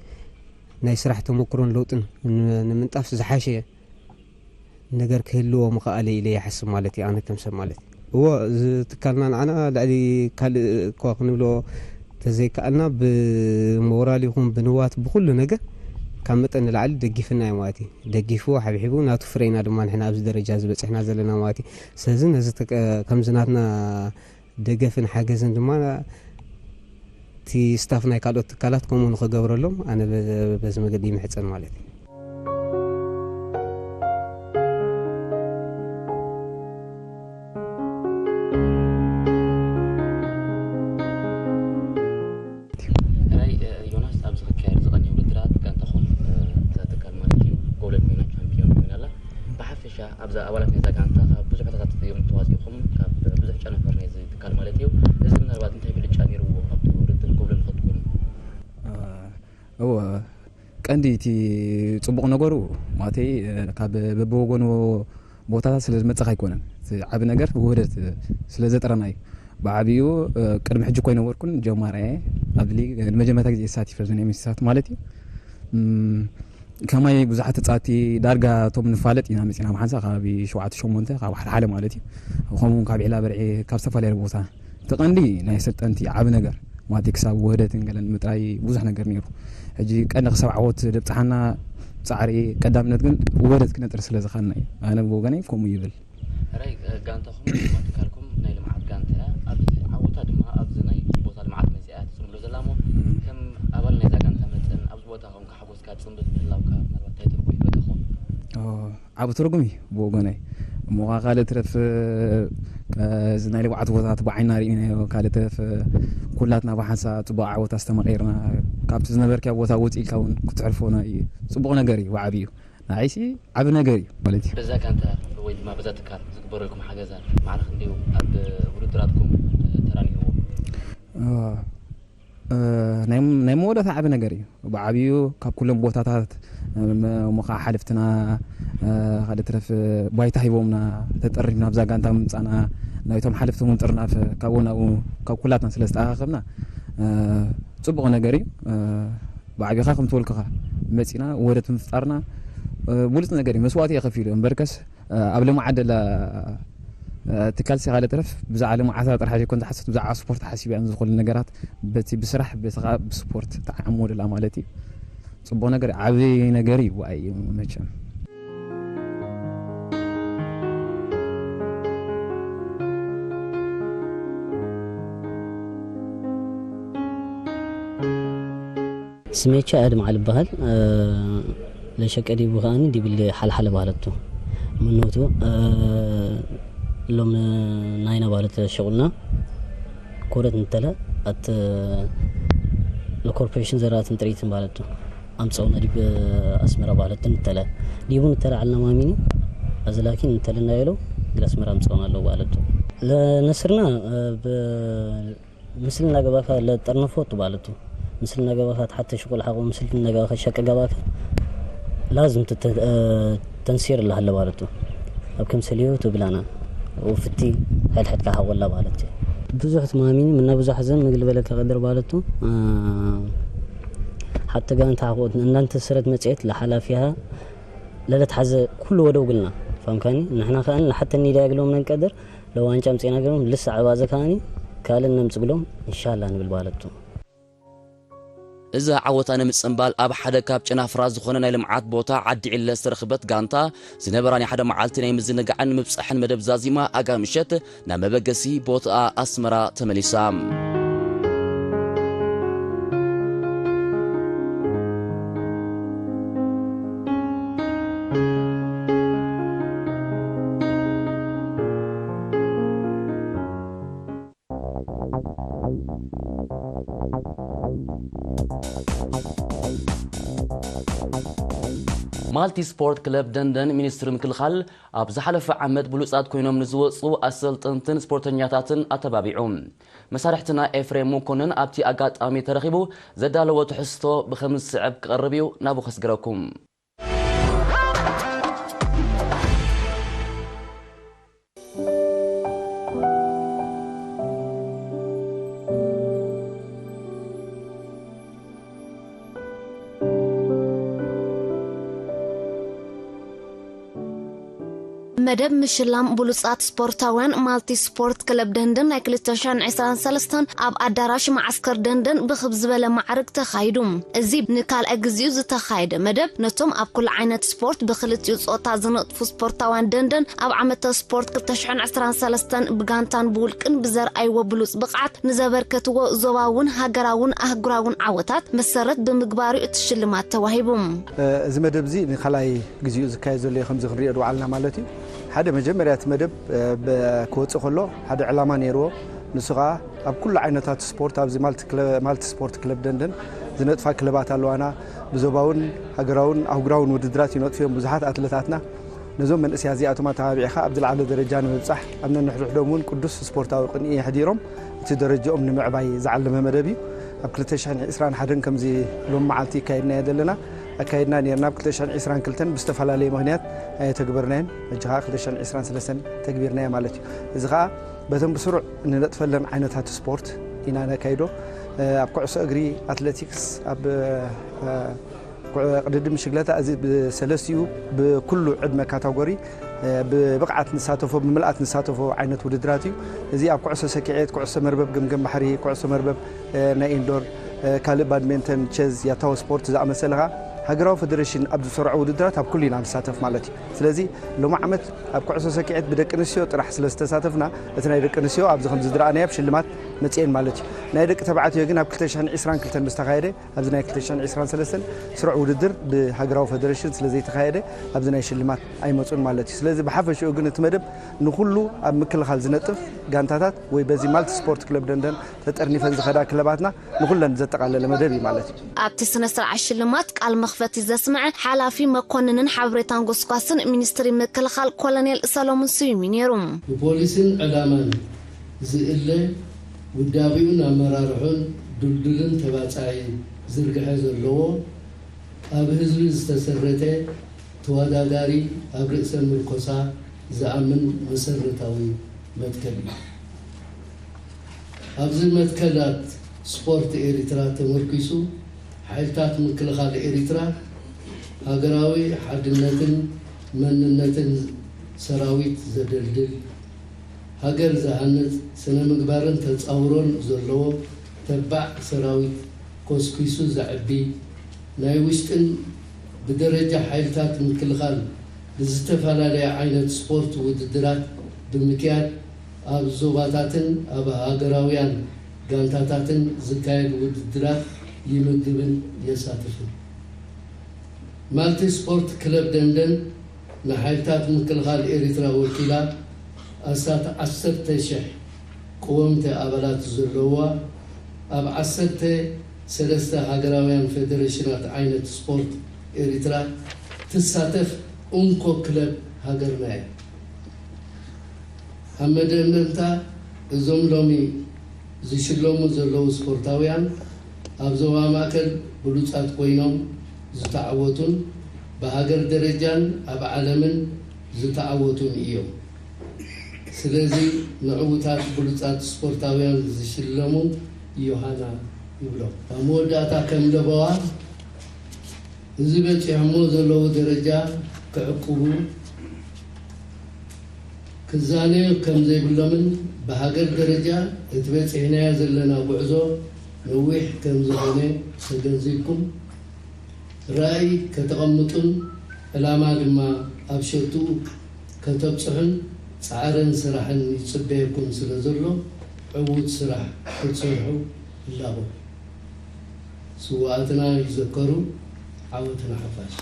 ናይ ስራሕ ተመክሮን ለውጥን ን-፣ ንምንጣፍ ዝሓሸ ነገር ክህልዎ ምኽኣለ ኢለ ይሓስብ ማለት እዩ፣ ኣነ ከም ሰብ ማለት እዩ። እዎ፣ እዚ ትካልና ንዓና ልዕሊ ካልእ እኳ ክንብሎ ተዘይከኣልና፣ ብሞራል ይኹን ብንዋት፣ ብኹሉ ነገር ካብ መጠን ንላዕሊ ደጊፍና እዩ ማለት እዩ። ደጊፉ፣ ሓብሒቡ፣ ናቱ ፍረ ኢና ድማ ንሕና ኣብዚ ደረጃ እዚ በጺሕና ዘለና ማለት እዩ። ስለዚ ነዚ ተቀ-፣ ከምዚ ናትና ደገፍን ሓገዝን ድማ እቲ ስታፍ ናይ ካልኦት ትካላት ከምኡ ንኽገብረሎም ኣነ በ-፣ በዚ መገዲ ይምሕጸን ማለት እዩ። ሕራይ፣ እ፣ ዮናስ፣ ኣብዚ ክካየድ ዝቐንየ ውድድራት ጋንታኹም፣ እ፣ እዛ ትካል ማለት እዩ፣ ጎብለል ኮይና ቻምፒዮን ኮይና ኣላ። ብሓፈሻ ኣብዛ ኣባላት ናይዛ ጋንታ ካብ ብዙሕ ቦታታት እዮም ተዋፂእኹም፣ ካብ ብዙሕ ጨናፍር ናይዚ ትካል ማለት እዩ። እዚ ምናልባት እንታይ ብልጫ ነይርዎ ኣብቲ ውድድር ጎብለል ንኽትኮኑ? እ፣ እወ፣ ቀንዲ እቲ ጽቡቕ ነገሩ ማለተይ፣ እ፣ ካብ በብወገኑ ቦታታት ስለ ዝመጽእ ኣይኮነን። እቲ ዓቢ ነገር ውህደት ስለ ዘጥረና እዩ። ብዓቢኡ፣ እ፣ ቅድሚ ሕጂ እኮ ኣይነበርኩን፣ ጀማሪ እየ። ኣብ ሊግ ንመጀመርታ ግዜ ይሳተፍ ኣብዚ ናይ ሚኒስትራት ማለት እዩ። እም፣ ከማይ ብዙሓት ተጻወትቲ ዳርጋ እቶም ንፋለጥ ኢና መጺና፣ ብሓንሳእ ከባቢ ሸውዓተ ሸሞንተ ካብ ሓልሓለ ማለት እዩ። ከምኡ እውን ካብ ዒላ በርዒ፣ ካብ ዝተፈላለዩ ቦታ። እቲ ቀንዲ ናይ ሰልጠንቲ ዓቢ ነገር ማለት ክሳብ ውህደትን ገለን ምጥራይ ብዙሕ ነገር ነይሩ። ሕጂ ቀንዲ ክሳብ ዓወት ደብጽሓና ጻዕሪ ቀዳምነት ግን ውህደት ክነጥር ስለ ዝኸኣልና እዩ። ኣነ ብወገነይ ከምኡ ይብል። ሕራይ፣ እ፣ ጋንታኹም ወይ ድማ ትካልኩም ናይ ልምዓት ጋንታ እያ። ኣብዚ ዓወታ ድማ ኣብዚ ናይ ቦታ ልምዓት መጺኣ እያ ትጽንብሎ ዘላ እሞ፣ እም። ከም ኣባል ናይዛ ጋንታ መጠን ኣብዚ ቦታ ኮንካ ሓጎስካ ትጽንብል ምህላውካ ምናልባት እንታይ ትርጉም ይህበካ ይኸውን? ኦ፣ ዓቢ ትርጉም እዩ ብወገነይ። እሞ ኸዓ ካልእ ትረፍ፣ እ፣ እዚ ናይ ልምዓት ቦታታት ብዓይና ርኢናዮ፣ ካልእ ትረፍ፣ እ፣ ኩላትና ብሓንሳብ ጽቡቕ ዓወት ኣስተማቒርና፣ ካብቲ ዝነበርካዮ ቦታ ውጽእ ኢልካ እውን ክትሕልፎ ናይ ጽቡቕ ነገር እዩ፣ ብዓቢኡ። ንዓይሲ ዓቢ ነገር እዩ ማለት እዩ። በዛ ጋንታ ወይ ድማ በዛ ትካል ዝግበረልኩም ሓገዛት ማዕረ ክንደይ ኣብ ውድድራትኩም፣ እ፣ ተራ ነይርዎ? እ፣ እ፣ ናይ፣ ናይ መወዳእታ ዓቢ ነገር እዩ። ብዓቢኡ ካብ ኩሎም ቦታታት፣ እ፣ መ-፣ እሞ ኸዓ ሓለፍትና፣ እ፣ ካልእ ትረፍ ባይታ ሂቦምና፣ ተጠሪፍና ኣብዛ ጋንታ ምምጻእና፣ ናይቶም ሓለፍቲ እውን ጥርናፈ ካብኡ ናብኡ ካብ ኩላትና ስለ ዝተኣኻኸብና፣ እ፣ ጽቡቕ ነገር እዩ። እ፣ ብዓቢኻ ከም ትበልኩኻ መጺና ውህደት ምፍጣርና፣ እ፣ ብሉጽ ነገር እዩ። መስዋእቲ እየ ከፊሉ እምበርከስ፣ እ፣ ኣብ ልምዓት ደላ፣ እ፣ ትካል ሲኻለ ጥረፍ ብዛዕባ ልምዓታ ጥራሕ ዘይኮን ዝሓስብ፣ ብዛዕባ ስፖርት ሓሲብ እያ ንዝኾኑ ነገራት በቲ ብስራሕ፣ በቲ ኸዓ ብስፖርት ተዓሞ ደላ ማለት እዩ። ጽቡቕ ነገር፣ ዓቢ ነገር እዩ። ዋይ እዩ መቸም። ስሜቻ ኣድማዓል ይበሃል። ለሸቀ ዲቡ ከኣኒ ዲብል ሓልሓለ ባህለቱ ምኖቱ ሎም ናይና ባህለት ሸቁልና ኮረት እንተለ ኣት ለኮርፖሬሽን ዘራትን ጥሪትን ባህለቱ ኣምፀውና ዲብ ኣስመራ ባህለትን እንተለ ዲቡ እንተለ ዓልና ማሚኒ ኣዝላኪን እንተልና የለው ግል ኣስመራ ኣምፀውና ኣለዉ ባህለቱ ለነስርና ምስል እናገባካ ለጠርነፎ ትባለቱ ምስል እናገባካ ተሓተ ሽቁል ሓቆ ምስል እናገባካ ሸቀ ገባካ ላዝም ተንሲር ለሃለ ባለቱ ኣብ ከምሰልዮ ትብላና ወፍቲ ሕድሕድካ ሓቆላ ባለቱ ብዙሕ ትማሚኒ ምና ብዙሕ ዘን ምግል በለካ ቀደር ባለቱ ሓተ ጋንታ ሓቆት እናንተ ስረት መጽሔት ለሓላፊሃ ለለትሓዘ ኩሉ ወደው ግልና ፋምካኒ ንሕና ከኣን ለሓተ ኒዳ ያግሎም ነንቀደር ለዋንጫ ኣምጺእና ገይሮም ልስዕ ዕባዘ ከኣኒ ካልእ ነምጽግሎም እንሻላ ንብል ባለቱ። እዛ ዓወታ ንምጽንባል ኣብ ሓደ ካብ ጨናፍራ ዝኾነ ናይ ልምዓት ቦታ ዓዲ ዕለ ዝተረኽበት ጋንታ ዝነበራ ናይ ሓደ መዓልቲ ናይ ምዝንጋዕን ምብጻሕን መደብ ዛዚማ ኣጋ ምሸት ናብ መበገሲ ቦታኣ ኣስመራ ተመሊሳ። ማልቲ ስፖርት ክለብ ደንደን ሚኒስትሪ ምክልኻል ኣብ ዝሓለፈ ዓመት ብሉጻት ኮይኖም ንዝወፁ ኣሰልጠንትን ስፖርተኛታትን ኣተባቢዑ። መሳርሕትና ኤፍሬም መኮንን ኣብቲ ኣጋጣሚ ተረኺቡ ዘዳለዎ ትሕዝቶ ብኸም ዝስዕብ ክቐርብ እዩ፣ ናብኡ ከስግረኩም። መደብ ምሽላም ብሉጻት ስፖርታውያን ማልቲ ስፖርት ክለብ ደንደን ናይ ክልተ ሽሕን ዕስራን ሰለስተን ኣብ ኣዳራሽ መዓስከር ደንደን ብኽብ ዝበለ ማዕርግ ተኻይዱ። እዚ ንካልኣይ ግዜኡ ዝተኻየደ መደብ ነቶም ኣብ ኩሉ ዓይነት ስፖርት ብክልቲኡ ጾታ ዝነጥፉ ስፖርታውያን ደንደን ኣብ ዓመተ ስፖርት ክልተ ሽሕን ዕስራን ሰለስተን ብጋንታን ብውልቅን ብዘርኣይዎ ብሉጽ ብቕዓት ንዘበርከትዎ ዞባውን ሃገራውን ኣህጉራውን ዓወታት መሰረት ብምግባር እዩ እቲ ሽልማት ተዋሂቡ። እዚ መደብ እዚ ንካልኣይ ግዜኡ ዝካየድ ዘሎ እዩ ከምዚ ክንሪኦ ዝወዓልና ማለት እዩ። ሓደ መጀመርያ እቲ መደብ ብ-፣ ክወፅእ ከሎ ሓደ ዕላማ ነይርዎ። ንሱ ከዓ ኣብ ኩሉ ዓይነታት ስፖርት ኣብዚ ማልቲ ክለ-፣ ማልቲ ስፖርት ክለብ ደንደን ዝነጥፋ ክለባት ኣለዋና። ብዞባውን ሃገራውን ኣህጉራውን ውድድራት ይነጥፉ እዮም ብዙሓት ኣትለታትና። ነዞም መንእሰያት እዚኣቶም ኣተባቢዕኻ ኣብ ዝለዓለ ደረጃ ንምብጻሕ ኣብ ነንሕድሕዶም እውን ቅዱስ ስፖርታዊ ቅንኢ የሕዲሮም እቲ ደረጃኦም ንምዕባይ ዝዓለመ መደብ እዩ። ኣብ ክልተ ሽሕን ዕስራን ሓደን ከምዚ ሎም መዓልቲ ይካየድናዮ ዘለና ኣካይድና ነርና። ኣብ ክልተ ሽሕን ዕስራን ክልተን ብዝተፈላለየ ምኽንያት ኣየተግበርናዮን። ሕጂ ከዓ ክልተ ሽሕን ዕስራን ሰለስተን ተግቢርናዮ ማለት እዩ። እዚ ከዓ በተን ብስሩዕ ንነጥፈለን ዓይነታት ስፖርት ኢና ነካይዶ። ኣብ ኩዕሶ እግሪ፣ ኣትሌቲክስ፣ ኣብ ቅድድም ሽግለታ እዚ ብሰለስቲኡ ብኩሉ ዕድመ ካታጎሪ ብብቕዓት ንሳተፎ፣ ብምልኣት ንሳተፎ ዓይነት ውድድራት እዩ። እዚ ኣብ ኩዕሶ ሰኪዔት፣ ኩዕሶ መርበብ፣ ገምገም ባሕሪ፣ ኩዕሶ መርበብ ናይ ኢንዶር፣ ካልእ ባድሜንተን፣ ቸዝ፣ ያታዎ ስፖርት ዝኣመሰለ ከኣ ሃገራዊ ፈደረሽን ኣብ ዝሰርዖ ውድድራት ኣብ ኩሉ ኢና ንሳተፍ ማለት እዩ። ስለዚ ሎሚ ዓመት ኣብ ኩዕሶ ሰኪዔት ብደቂ ኣንስትዮ ጥራሕ ስለ ዝተሳተፍና እቲ ናይ ደቂ ኣንስትዮ ኣብዚ ከምዚ ዝረኣናዮ ኣብ ሽልማት መጽኤን ማለት እዩ። ናይ ደቂ ተባዕትዮ ግን ኣብ ክልተ ሽሕን ዕስራን ክልተን ምስ ተኻየደ ኣብዚ ናይ ክልተ ሽሕን ዕስራን ሰለስተን ስሩዕ ውድድር ብሃገራዊ ፈደረሽን ስለ ዘይተኻየደ ኣብዚ ናይ ሽልማት ኣይመጹን ማለት እዩ። ስለዚ ብሓፈሽኡ ግን እቲ መደብ ንኹሉ ኣብ ምክልኻል ዝነጥፍ ጋንታታት ወይ በዚ ማልቲ ስፖርት ክለብ ደንደን ተጠርኒፈን ዝኸዳ ክለባትና ንኹለን ዘጠቓለለ መደብ እዩ ማለት እዩ። ኣብቲ ስነ ስርዓት ሽልማት ቃል መኽፈቲ ዘስምዐ ሓላፊ መኮንንን ሓበሬታን ጎስጓስን ሚኒስትሪ ምክልኻል ኮሎኔል ሰሎሙን ስዩም እዩ ነይሩ። ብፖሊስን ዕላማን ዝእለ ውዳቤኡን ኣመራርሖን ድልዱልን ተባጻዒ ዝርግሐ ዘለዎ ኣብ ህዝቢ ዝተሰረተ ተወዳዳሪ ኣብ ርእሰ ምርኮሳ ዝኣምን መሰረታዊ መትከል እዩ። ኣብዚ መትከላት ስፖርት ኤሪትራ ተመርኪሱ ሓይልታት ምክልኻል ኤሪትራ ሃገራዊ ሓድነትን መንነትን ሰራዊት ዘደልድል፣ ሃገር ዝሃንጽ ስነ ምግባርን ተጻውሮን ዘለዎ ተባዕ ሰራዊት ኮስኪሱ ዘዕቢ፣ ናይ ውሽጥን ብደረጃ ሓይልታት ምክልኻል ብዝተፈላለየ ዓይነት ስፖርት ውድድራት ብምክያድ ኣብ ዞባታትን ኣብ ሃገራውያን ጋንታታትን ዝካየድ ውድድራት ይምድብን የሳትፍን። ማልቲ ስፖርት ክለብ ደንደን ንሓይልታት ምክልኻል ኤሪትራ ወኪላ ኣስታት ዓሰርተ ሽሕ ቅወምቲ ኣባላት ዘለውዋ ኣብ ዓሰርተ ሰለስተ ሃገራውያን ፌደሬሽናት ዓይነት ስፖርት ኤሪትራ ትሳተፍ እንኮ ክለብ ሃገርና እያ። ኣብ መደምደምታ እዞም ሎሚ ዝሽለሙ ዘለዉ ስፖርታውያን ኣብ ዞባ ማእከል ብሉጻት ኮይኖም ዝተዓወቱን ብሃገር ደረጃን ኣብ ዓለምን ዝተዓወቱን እዮም። ስለዚ ንዕዉታት ብሉጻት ስፖርታውያን ዝሽለሙ ዮሃና ይብሎም። ኣብ መወዳእታ ከም ለበዋ እዚ በጺሖሞ ዘለዉ ደረጃ ክዕቅቡ ክዛነዩ ከም ዘይብሎምን ብሃገር ደረጃ እቲ በጺሕናዮ ዘለና ጉዕዞ ነዊሕ ከም ዝኾነ ተገንዚብኩም ራእይ ከተቐምጡን ዕላማ ድማ ኣብ ሸትኡ ከተብጽሑን ጻዕርን ስራሕን ይጽበየኩም ስለ ዘሎ ዕዉት ስራሕ ክትሰርሑ እላኹ። ስውኣትና ይዘከሩ፣ ዓወት ንሓፋሽ።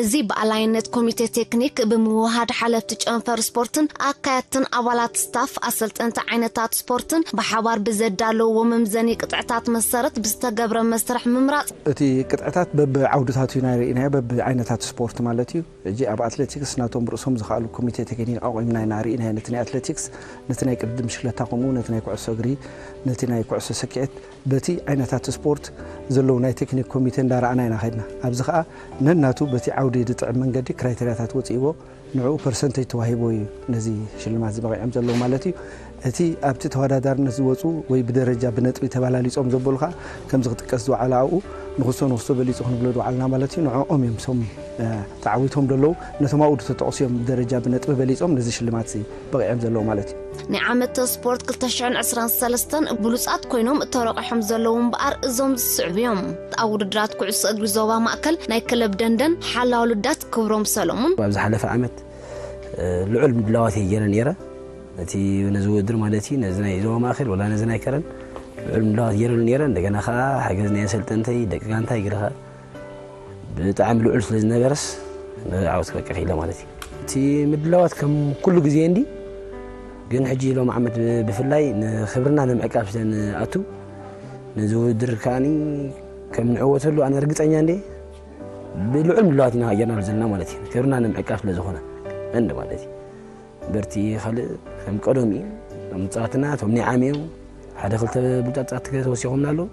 እዚ ብኣላይነት ኮሚቴ ቴክኒክ ብምውሃድ ሓለፍቲ ጨንፈር ስፖርትን ኣካየድትን ኣባላት ስታፍ ኣሰልጠንቲ ዓይነታት ስፖርትን ብሓባር ብዘዳለውዎ መምዘኒ ቅጥዕታት መሰረት ብዝተገብረ መስርሕ ምምራፅ እቲ ቅጥዕታት በብዓውድታቱ ኢና ርኢናዮ፣ በብዓይነታት ስፖርት ማለት እዩ። ሕጂ ኣብ ኣትሌቲክስ ናቶም ርእሶም ዝኸኣሉ ኮሚቴ ቴክኒክ ኣቋቒምና ኢና ርኢናዮ። ነቲ ናይ ኣትሌቲክስ፣ ነቲ ናይ ቅድድም ብሽክለታ፣ ከምኡ ነቲ ናይ ኩዕሶ እግሪ፣ ነቲ ናይ ኩዕሶ ስኪዔት፣ በቲ ዓይነታት ስፖርት ዘለዉ ናይ ቴክኒክ ኮሚቴ እንዳረኣና ኢና ከድና። ኣብዚ ኸኣ ነናቱ በቲ ዓውዲ ዝጥዕም መንገዲ ክራይተርያታት ወፂእዎ፣ ንዕኡ ፐርሰንቴጅ ተዋሂቦ እዩ ነዚ ሽልማት እዚ በቒዖም ዘለዉ ማለት እዩ። እቲ ኣብቲ ተወዳዳርነት ዝወፁ ወይ ብደረጃ ብነጥቢ ተባላሊፆም ዘበሉ ኸዓ ከምዚ ክጥቀስ ዝወዓሉ ኣብኡ ንኽሶ ንኽሶ በሊፁ ክንብሎ ዝወዓልና ማለት እዩ። ንዕኦም እዮም ሶም ተዓዊቶም ዘለዉ ነቶም ኣብኡ ዝተጠቕሱ እዮም ብደረጃ ብነጥቢ በሊፆም ነዚ ሽልማት እዚ በቒዖም ዘለዉ ማለት እዩ። ናይ ዓመተ ስፖርት ክልተ ሽሕን ዕስራን ሰለስተን ብሉፃት ኮይኖም ተረቂሖም ዘለዉ እምበኣር እዞም ዝስዕቡ እዮም። ኣብ ውድድራት ኩዕሶ እግሪ ዞባ ማእከል ናይ ክለብ ደንደን ሓላው ልዳት ክብሮም ሰሎሙን። ኣብ ዝሓለፈ ዓመት ልዑል ምድላዋት እየ ገይረ ነይረ። ነቲ ነዚ ውድድር ማለት እዩ ነዚ ናይ ዞባ ማእከል ወላ ነዚ ናይ ከረን ልዑል ምድላዋት ገይረሉ ነይረ። እንደገና ከዓ ሓገዝ ናይ ኣሰልጠንተይ ደቂ ጋንታይ ገለ ከዓ ብጣዕሚ ልዑል ስለ ዝነበረስ ንዓወት ክበቅዕ ክኢለ ማለት እዩ። እቲ ምድላዋት ከም ኩሉ ግዜ እንዲ ግን ሕጂ ሎም ዓመት ብፍላይ ንክብርና ንምዕቃብ ስለ ንኣቱ ነዚ ውድድር ከዓኒ ከም ንዕወተሉ ኣነ ርግፀኛ እንደ ብልዑል ምድላዋት ኢና ጌርናሉ ዘለና ማለት እዩ። ክብርና ንምዕቃብ ስለ ዝኾነ እንዲ ማለት እዩ። በርቲ ካልእ ከም ቀደም እዩ። እቶም ጻትና እቶም ናይ ዓሚ እዮም። ሓደ ክልተ ብሉጻት ጻት ተወሲኾምና ኣለዉ።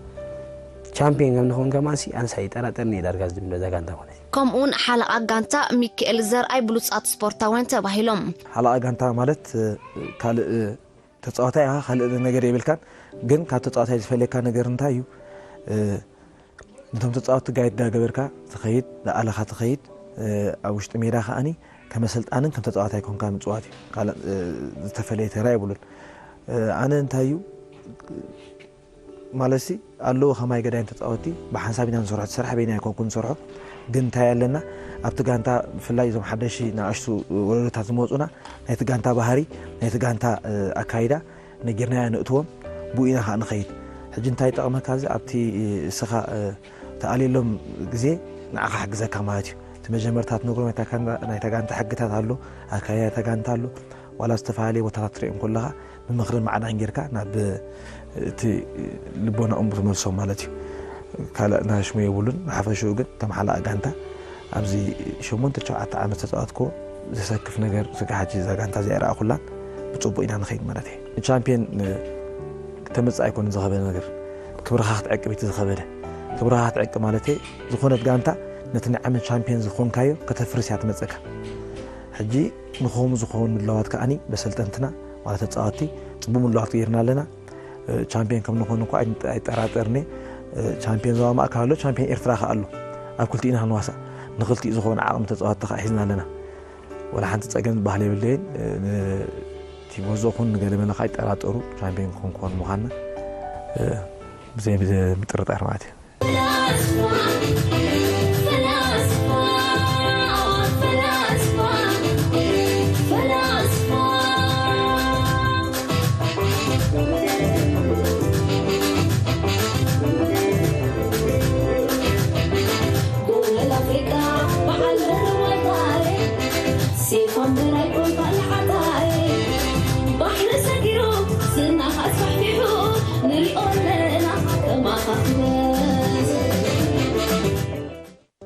ቻምፒዮን ከም ንኸውን ከማንሲ ኣንሳ ይጠራጠርኒ እየ ዳርጋ ዝብል በዛ ጋንታ ማለት እዩ። ከምኡውን ሓለቓ ጋንታ ሚካኤል ዘርኣይ ብሉጻት ስፖርታውያን ተባሂሎም። ሓለቓ ጋንታ ማለት ካልእ ተጻዋታይ ኢኻ ካልእ ነገር የብልካን፣ ግን ካብ ተጻዋታይ ዝፈልየካ ነገር እንታይ እዩ? ነቶም ተጻወትቲ ጋይድ እንዳገበርካ ትኸይድ፣ ዝኣለኻ ትኸይድ፣ ኣብ ውሽጢ ሜዳ ከኣኒ ከም ኣሰልጣንን ከም ተጻዋታይ ኮንካ ምጽዋት እዩ። ካልእ ዝተፈለየ ተራ የብሉን። ኣነ እንታይ እዩ ማለትሲ ኣለዉ ከማይ ገዳይም ተጻወትቲ ብሓንሳብ ኢና ንሰርሖ፣ እቲ ስራሕ በይና ኣይኮንኩን ንሰርሖ፣ ግን እንታይ ኣለና ኣብቲ ጋንታ ብፍላይ እዞም ሓደሽቲ ንኣሽቱ ወለዶታት ዝመጹና ናይቲ ጋንታ ባህሪ ናይቲ ጋንታ ኣካይዳ ነጊርናዮ ነእትዎም ብኡ ኢና ከዓ ንኸይድ። ሕጂ እንታይ ይጠቕመካ እዚ ኣብቲ እስኻ ተኣልየሎም ግዜ ንዓኻ ሕግዘካ ማለት እዩ። እቲ መጀመርታ ትነግሮም ናይታ ጋንታ ሕግታት ኣሎ፣ ኣካይዳ ናይታ ጋንታ ኣሎ። ዋላ ዝተፈላለየ ቦታታት ትሪኦም ከለኻ ብምኽርን ማዕዳን ጌርካ ናብ እቲ ልቦናኦም ትመልሶም ማለት እዩ። ካልእ ናሽሙ የብሉን። ንሓፈሽኡ ግን ከም ሓላቕ ጋንታ ኣብዚ ሸሞንተ ሸውዓተ ዓመት ዝተፃወትኩዎ ዘሰክፍ ነገር ስጋብ ሕጂ እዛ ጋንታ እዚኣ ኣይረኣኹላን። ብፅቡቕ ኢና ንኸይድ ማለት እየ። ቻምፒየን ተመፅእ ኣይኮነን ዝኸበደ ነገር፣ ክብርኻ ክትዕቅብ እቲ ዝኸበደ። ክብርኻ ክትዕቅብ ማለት እየ ዝኾነት ጋንታ ነቲ ናይ ዓመት ቻምፒየን ዝኾንካዮ ከተፍርስ እያ ትመፀካ። ሕጂ ንኸምኡ ዝኸውን ምድላዋት ከዓኒ በሰልጠንትና ማለት ተፃወትቲ ፅቡቅ ምድላዋት ገይርና ኣለና። ቻምፒየን ከም ንኾን እኳ ኣይጠራጠርኒ። ቻምፒየን ዞባ ማእከል ኣሎ፣ ቻምፒየን ኤርትራ ከ ኣሎ። ኣብ ክልቲኡ ኢና ክንዋሳእ። ንክልቲኡ ዝኾነ ዓቕሚ ተፃወትቲ ከ ሒዝና ኣለና። ወላ ሓንቲ ፀገም ዝበሃል የብለይን። ንቲቦዞ ኹን ንገለ መለ ከ ኣይጠራጠሩ ቻምፒየን ክንኮን ምዃንና። ብዘይ ብዘይ ምጥርጣር ማለት እዩ።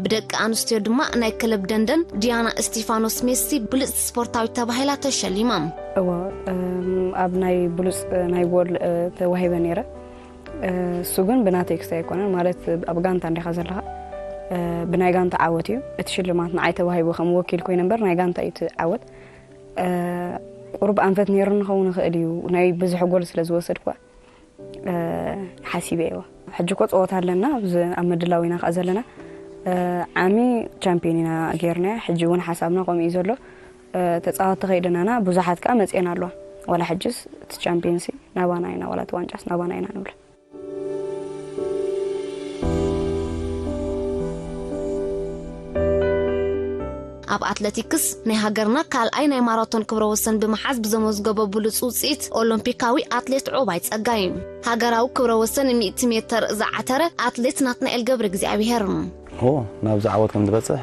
ብደቂ ኣንስትዮ ድማ ናይ ክለብ ደንደን ዲያና እስቲፋኖስ ሜሲ ብልጽቲ ስፖርታዊት ተባሂላ ተሸሊማ። እዎ፣ እም፣ ኣብ ናይ ብሉጽ ናይ ጎል፣ እ፣ ተዋሂበ ነይረ። እ፣ እሱ ግን ብናተይ ክስታይ ኣይኮነን፣ ማለት ኣብ ጋንታ እንዲኻ ዘለኻ፣ እ፣ ብናይ ጋንታ ዓወት እዩ። እቲ ሽልማት ንዓይ ተዋሂቡ ከም ወኪል ኮይነ እምበር ናይ ጋንታ እዩ እቲ ዓወት። እ፣ ቁሩብ ኣንፈት ነይሩ ንኸውን ይኽእል እዩ፣ ናይ ብዙሕ ጎል ስለ ዝወሰድኩዋ። እ፣ ሓሲበ እየዋ። ሕጂ እኮ ጸወታ ኣለና፣ ኣብዚ ኣብ ምድላው ኢና ከኣ ዘለና። እ፣ ዓሚ ቻምፒዮን ኢና ጌርናያ፣ ሕጂ እውን ሓሳብና ከምኡ እዩ ዘሎ። እ፣ ተጻወትቲ ከይደናና ብዙሓት ከኣ መጺኤን ኣለዋ። ዋላ ሕጅስ እቲ ቻምፒዮንሲ ናባና ኢና፣ ዋላ እቲ ዋንጫስ ናባና ኢና ንብሎ። ኣብ ኣትለቲክስ ናይ ሃገርና ካልኣይ ናይ ማራቶን ክብረ ወሰን ብምሓዝ ብዘመዝገቦ ብሉጽ ውጽኢት ኦሎምፒካዊ ኣትሌት ዑባይ ጸጋይ፣ ሃገራዊ ክብረ ወሰን ሚእቲ ሜተር ዝዓተረ ኣትሌት ናትናኤል ገብረ እግዚኣብሔር። ኦ፣ ናብዚ ዓወት ከም ዝበጽሕ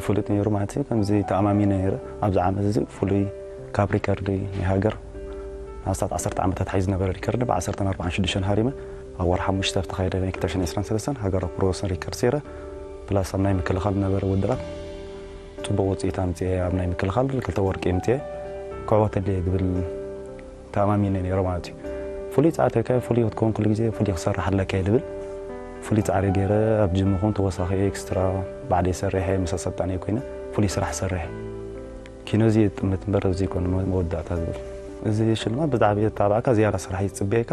ፍሉጥ ነይሩ ማለት እዩ። ከምዚ ተኣማሚነ ነይረ። ኣብዚ ዓመት እዚ ፍሉይ ካብ ሪከርድ ናይ ሃገር ኣስታት ዓሰርተ ዓመታት ሓይዝ ዝነበረ ሪከርድ ብ ዓሰርተ ኣርባዕን ሽዱሽተን ሃሪመ። ኣብ ወርሒ ሓሙሽተ ዝተኻየደ ናይ ክልተ ሽሕን ዕስራን ሰለስተን ሃገራዊ ክብረ ወሰን ሪከርድ ሰይረ። ፕላስ ኣብ ናይ ምክልኻል ዝነበረ ውድድራት ጽቡቕ ውጽኢት ኣምጽኤ። ኣብ ናይ ምክልኻል ክልተ ወርቂ ኣምጽኤ። ክዕወተሉ እየ ዝብል ተኣማሚነ ነይረ ማለት እዩ። ፍሉይ ጻዕተካ ፍሉይ ክትከውን ኩሉ ግዜ ፍሉይ ክሰርሕ ኣለካ እየ ዝብል። ፍሉይ ጻዕሪ ገይረ ኣብ ጅም ኹን ተወሳኺ ኤክስትራ ባዕለይ ሰሪሐ ምስ ኣሰልጣኒ ኮይነ ፍሉይ ስራሕ ሰርሐ። ኪኖ እዚ ጥምት እምበር እዚ ይኮን መወዳእታ ዝብል። እዚ ሽልማት ብዛዕባ ተባዕካ ዝያዳ ስራሕ ይጽበየካ።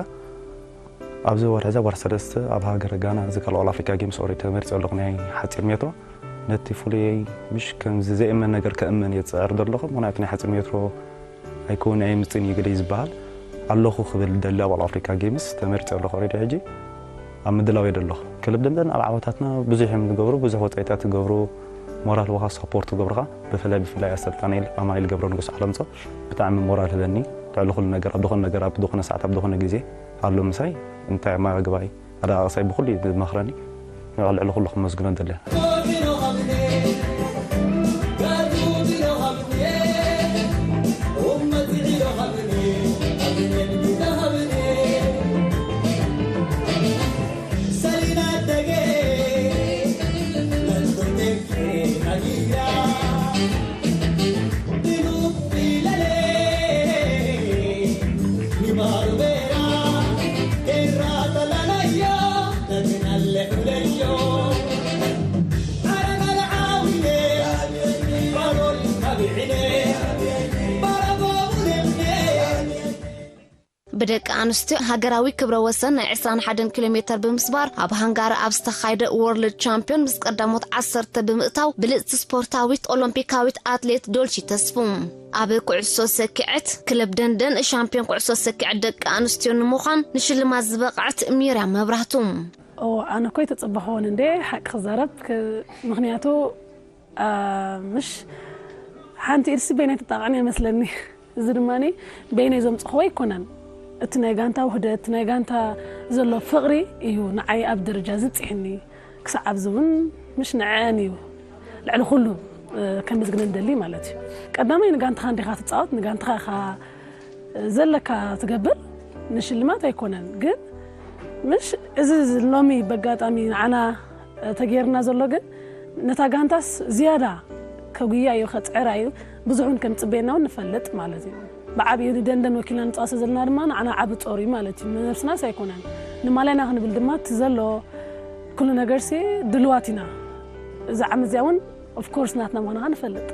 ኣብዚ ወርሒ እዚ ወርሒ ሰለስተ ኣብ ሃገረ ጋና እዚ ካልኦ ኣፍሪካ ጌምስ ኦሪ ተመሪጸ ኣለኹ ናይ ሓጺር ሜትሮ። ነቲ ፍሉየይ ምሽ ከምዚ ዘይእመን ነገር ከእመን እየ ዝጽዕር ዘለኹ። ምኽንያቱ ናይ ሓጺር ሜትሮ ኣይኮን ኣይምጽን እዩ ግደይ ዝበሃል ኣለኹ ክብል ደሊ ኣባል ኣፍሪካ ጌምስ ተመሪጸ ኣለኹ። ኦሬዲ ሕጂ ኣብ ምድላው እየ ዘለኹ። ክልብ ደንደን ኣብ ዓወታትና ብዙሕ እዮም ዝገብሩ፣ ብዙሕ ወጻኢታት ዝገብሩ፣ ሞራል ወኻ ሰፖርት ዝገብሩኻ፣ ብፍላይ ብፍላይ ኣሰልጣኒ ኣማኒኤል ገብረ ንጉስ ዓለምጾ ብጣዕሚ ሞራል ህበኒ። ልዕሊ ኩሉ ነገር ኣብ ዝኾነ ነገር ኣብ ዝኾነ ሰዓት ኣብ ዝኾነ ግዜ ኣሎ ምሳይ። እንታይ ማግባይ ኣደቃቅሳይ ብኹሉ እዩ ዝመኽረኒ። ንዕልዕሊ ኩሉ ክመስግኖ ደልያ። ብደቂ ኣንስትዮ ሃገራዊ ክብረ ወሰን ናይ ዕስራን ሓደን ኪሎ ሜተር ብምስባር ኣብ ሃንጋሪ ኣብ ዝተኻየደ ወርልድ ቻምፒዮን ምስ ቀዳሞት ዓሰርተ ብምእታው ብልጽቲ ስፖርታዊት ኦሎምፒካዊት ኣትሌት ዶልቺ ተስፉ። ኣብ ኩዕሶ ሰኪዐት ክለብ ደንደን ሻምፒዮን ኩዕሶ ሰኪዐት ደቂ ኣንስትዮ ንምዃን ንሽልማት ዝበቕዐት ሚርያም መብራህቱ። ኦ፣ ኣነ እኮ ኣይተጸበኽዎን እንዴ፣ ሓቂ ክዛረብ፣ ክ-፣ ምኽንያቱ፣ ኣ፣ ምሽ ሓንቲ ኢድሲ በይነይ ትጣቕዕን እያ መስለኒ። እዚ ድማ በይነይ ዘምጽኽዎ ኣይኮነን። እቲ ናይ ጋንታ ውህደት፣ እቲ ናይ ጋንታ ዘሎ ፍቕሪ እዩ ንዓይ ኣብ ደረጃ እዚ ጽሒኒ። ክሳዕ ኣብዚ እውን ምሽ ንዐን እዩ ልዕሊ ኩሉ፣ እ፣ ከመስግነን ደሊ ማለት እዩ። ቀዳማይ ንጋንታኻ እንዲኻ ትጻወት፣ ንጋንታኻ ኢኻ ዘለካ ትገብር፣ ንሽልማት ኣይኮነን። ግን ምሽ እዚ ሎሚ በጋጣሚ ንዓና ተገይርና ዘሎ ግን ነታ ጋንታስ ዝያዳ ከጉያ እዩ፣ ከጽዕራ እዩ፣ ብዙሕ እውን ከም ጽበየና እውን ንፈልጥ ማለት እዩ። ብዓብዩ ንደንደን ወኪልና ንጻወት ዘለና ድማ ንዓና ዓቢ ጾር እዩ ማለት እዩ። ንነብስናስ ኣይኮነን፣ ንማልያና ክንብል ድማ እቲ ዘሎ ኩሉ ነገርሲ ድልዋት ኢና። እዚ ዓመት እዚኣ እውን ኦፍ ኮርስ ናትና ምዃንኻ ንፈልጥ።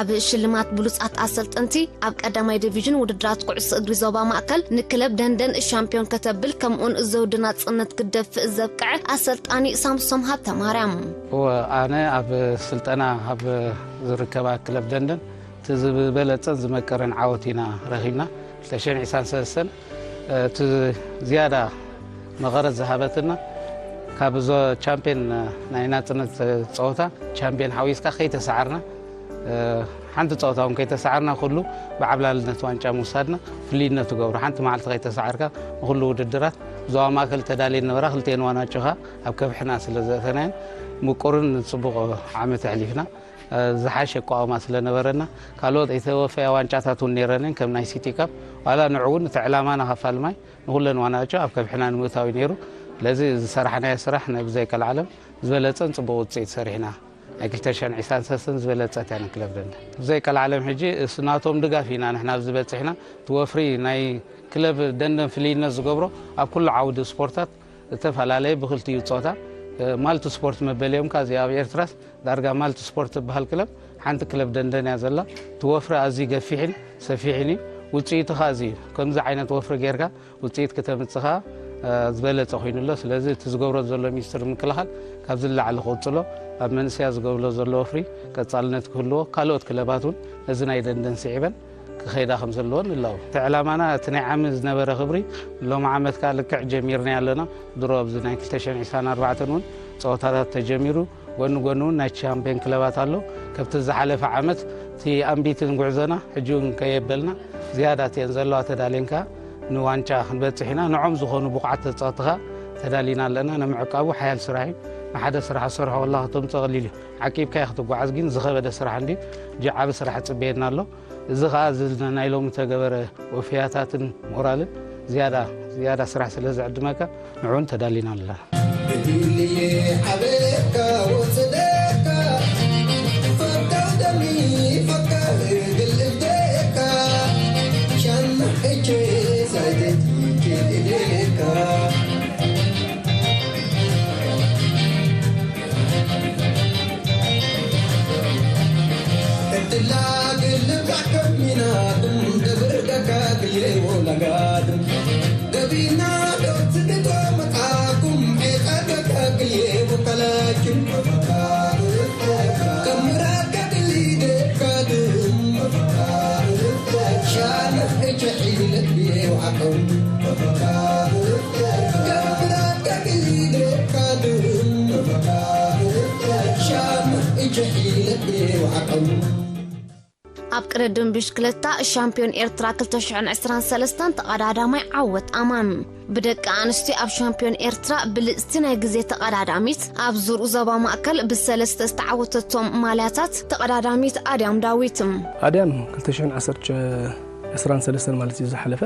ኣብ ሽልማት ብሉጻት ኣሰልጠንቲ ኣብ ቀዳማይ ዲቪዥን ውድድራት ኩዕሶ እግሪ ዞባ ማእከል ንክለብ ደንደን ሻምፒዮን ከተብል ከምኡውን ዘውዲ ናጽነት ክደፍእ ዘብቅዐ ኣሰልጣኒ ሳምሶም ሃብተማርያም። እወ፣ ኣነ ኣብ ስልጠና ኣብ ዝርከባ ክለብ ደንደን እቲ ዝበለጸን ዝመቀረን ዓወት ኢና ረኺብና። ክልተ ሽሕን ዕስራን ሰለስተን እቲ ዝያዳ መቐረት ዝሃበትና ካብ ዞ ቻምፒዮን ናይ ናጽነት ጸወታ ቻምፒዮን ሓዊስካ ከይተሰዓርና፣ ሓንቲ ጸወታ እውን ከይተሰዓርና፣ ኩሉ ብዓብላልነት ዋንጫ ምውሳድና ፍልይነት ትገብሮ። ሓንቲ መዓልቲ ከይተሰዓርካ ንኹሉ ውድድራት ዞባ ማእከል ተዳልየን ነበራ። ክልቴን ዋናጭኻ ኣብ ከብሕና ስለ ዘእተናየን ምቁርን ጽቡቕ ዓመት ኣሕሊፍና። ዝሓሸ ኣቋውማ ስለ ነበረና፣ ካልኦት ኣይተወፈያ ዋንጫታት እውን ነይረንን ከም ናይ ሲቲ ካፕ። ዋላ ንዑ እውን እቲ ዕላማና ካብ ፋልማይ ንኹለን ዋናጭ ኣብ ከብሕና ንምእታው እዩ ነይሩ። ስለዚ ዝሰራሕናዮ ስራሕ ናይ ብዘይ ቀልዓለም ዝበለጸን ጽቡቕ ውጽኢት ሰሪሕና። ናይ ክልተ ሽሕን ዕስራን ሰለስተን ዝበለጸት እያ ንክለብ ደንደን። ብዘይ ቀልዓለም ሕጂ እሱ ናቶም ድጋፍ ኢና ንሕና ኣብዚ በጺሕና። እቲ ወፍሪ ናይ ክለብ ደንደን ፍልይነት ዝገብሮ ኣብ ኩሉ ዓውዲ ስፖርታት ዝተፈላለየ ብክልቲኡ ጾታ፣ እ፣ ማልቲ ስፖርት መበል እዮም። ካብዚ ኣብ ኤርትራስ ዳርጋ ማልቲ ስፖርት ትበሃል ክለብ ሓንቲ ክለብ ደንደን እያ ዘላ። እቲ ወፍሪ ኣዝዩ ገፊሕን ሰፊሕን እዩ። ውጽኢቱ ኸኣ እዚ እዩ። ከምዚ ዓይነት ወፍሪ ጌርካ ውጽኢት ክተምጽእ ኸኣ፣ እ፣ ዝበለጸ ኮይኑ ኣሎ። ስለዚ እቲ ዝገብሮ ዘሎ ሚኒስትሪ ምክልኻል ካብዚ ንላዕሊ ክቕጽሎ፣ ኣብ መንእሰያት ዝገብሮ ዘሎ ወፍሪ ቀጻልነት ክህልዎ፣ ካልኦት ክለባት እውን ነዚ ናይ ደንደን ስዒበን ክኸይዳ ከም ዘለወን ንላው። እቲ ዕላማና እቲ ናይ ዓሚ ዝነበረ ክብሪ ሎሚ ዓመት ከኣ ልክዕ ጀሚርናዮ ኣለና። ድሮ ኣብዚ ናይ ክልተ ሽሕን ዕስራን ኣርባዕተን እውን ጸወታታት ተጀሚሩ፣ ጎኒ ጎኒ እውን ናይ ቻምፒዮን ክለባት ኣሎ። ከብቲ ዝሓለፈ ዓመት እቲ ኣንቢትን ጉዕዞና ሕጂ እውን ከየበልና ዝያዳ እተን ዘለዋ ተዳልየን ከኣ ንዋንጫ ክንበጽሕ ኢና። ንዖም ዝኾኑ ብቑዓት ተጻወትቲ ከኣ ተዳሊና ኣለና። ንምዕቃቡ ሓያል ስራሕ እዩ። ንሓደ ስራሕ ዝሰርሖ ከለኻ ተምጽኦ ቀሊል እዩ። ዓቂብካዮ ክትጓዓዝ ግን ዝኸበደ ስራሕ እንድዩ። እጂ ዓቢ ስራሕ ይጽበየና ኣሎ። እዚ ኸኣ እዚ ናይ ሎሚ ተገበረ ወፍያታትን ሞራልን ዝያዳ፣ ዝያዳ ስራሕ ስለ ዝዕድመካ ንዕኡን ተዳሊና ኣለና። ብድልየ ዓበካ ወፅደካ ፈታው ደሚ ፈካ ግልፍደካ ሻና እቼ ሳይደት ኬደካ ኣብ ቅድድም ብሽክለታ ሻምፒዮን ኤርትራ ክልተ ሽሕን ዕስራን ሰለስተን ተቐዳዳማይ ዓወት ኣማን። ብደቂ ኣንስትዮ ኣብ ሻምፒዮን ኤርትራ ብልጽቲ ናይ ግዜ ተቐዳዳሚት፣ ኣብ ዙር ዞባ ማእከል ብሰለስተ ዝተዓወተቶም ማልያታት ተቐዳዳሚት ኣድያም ዳዊት። ኣድያም ክልተ ሽሕን ዓሰርተ ዕስራን ሰለስተን ማለት እዩ ዝሓለፈ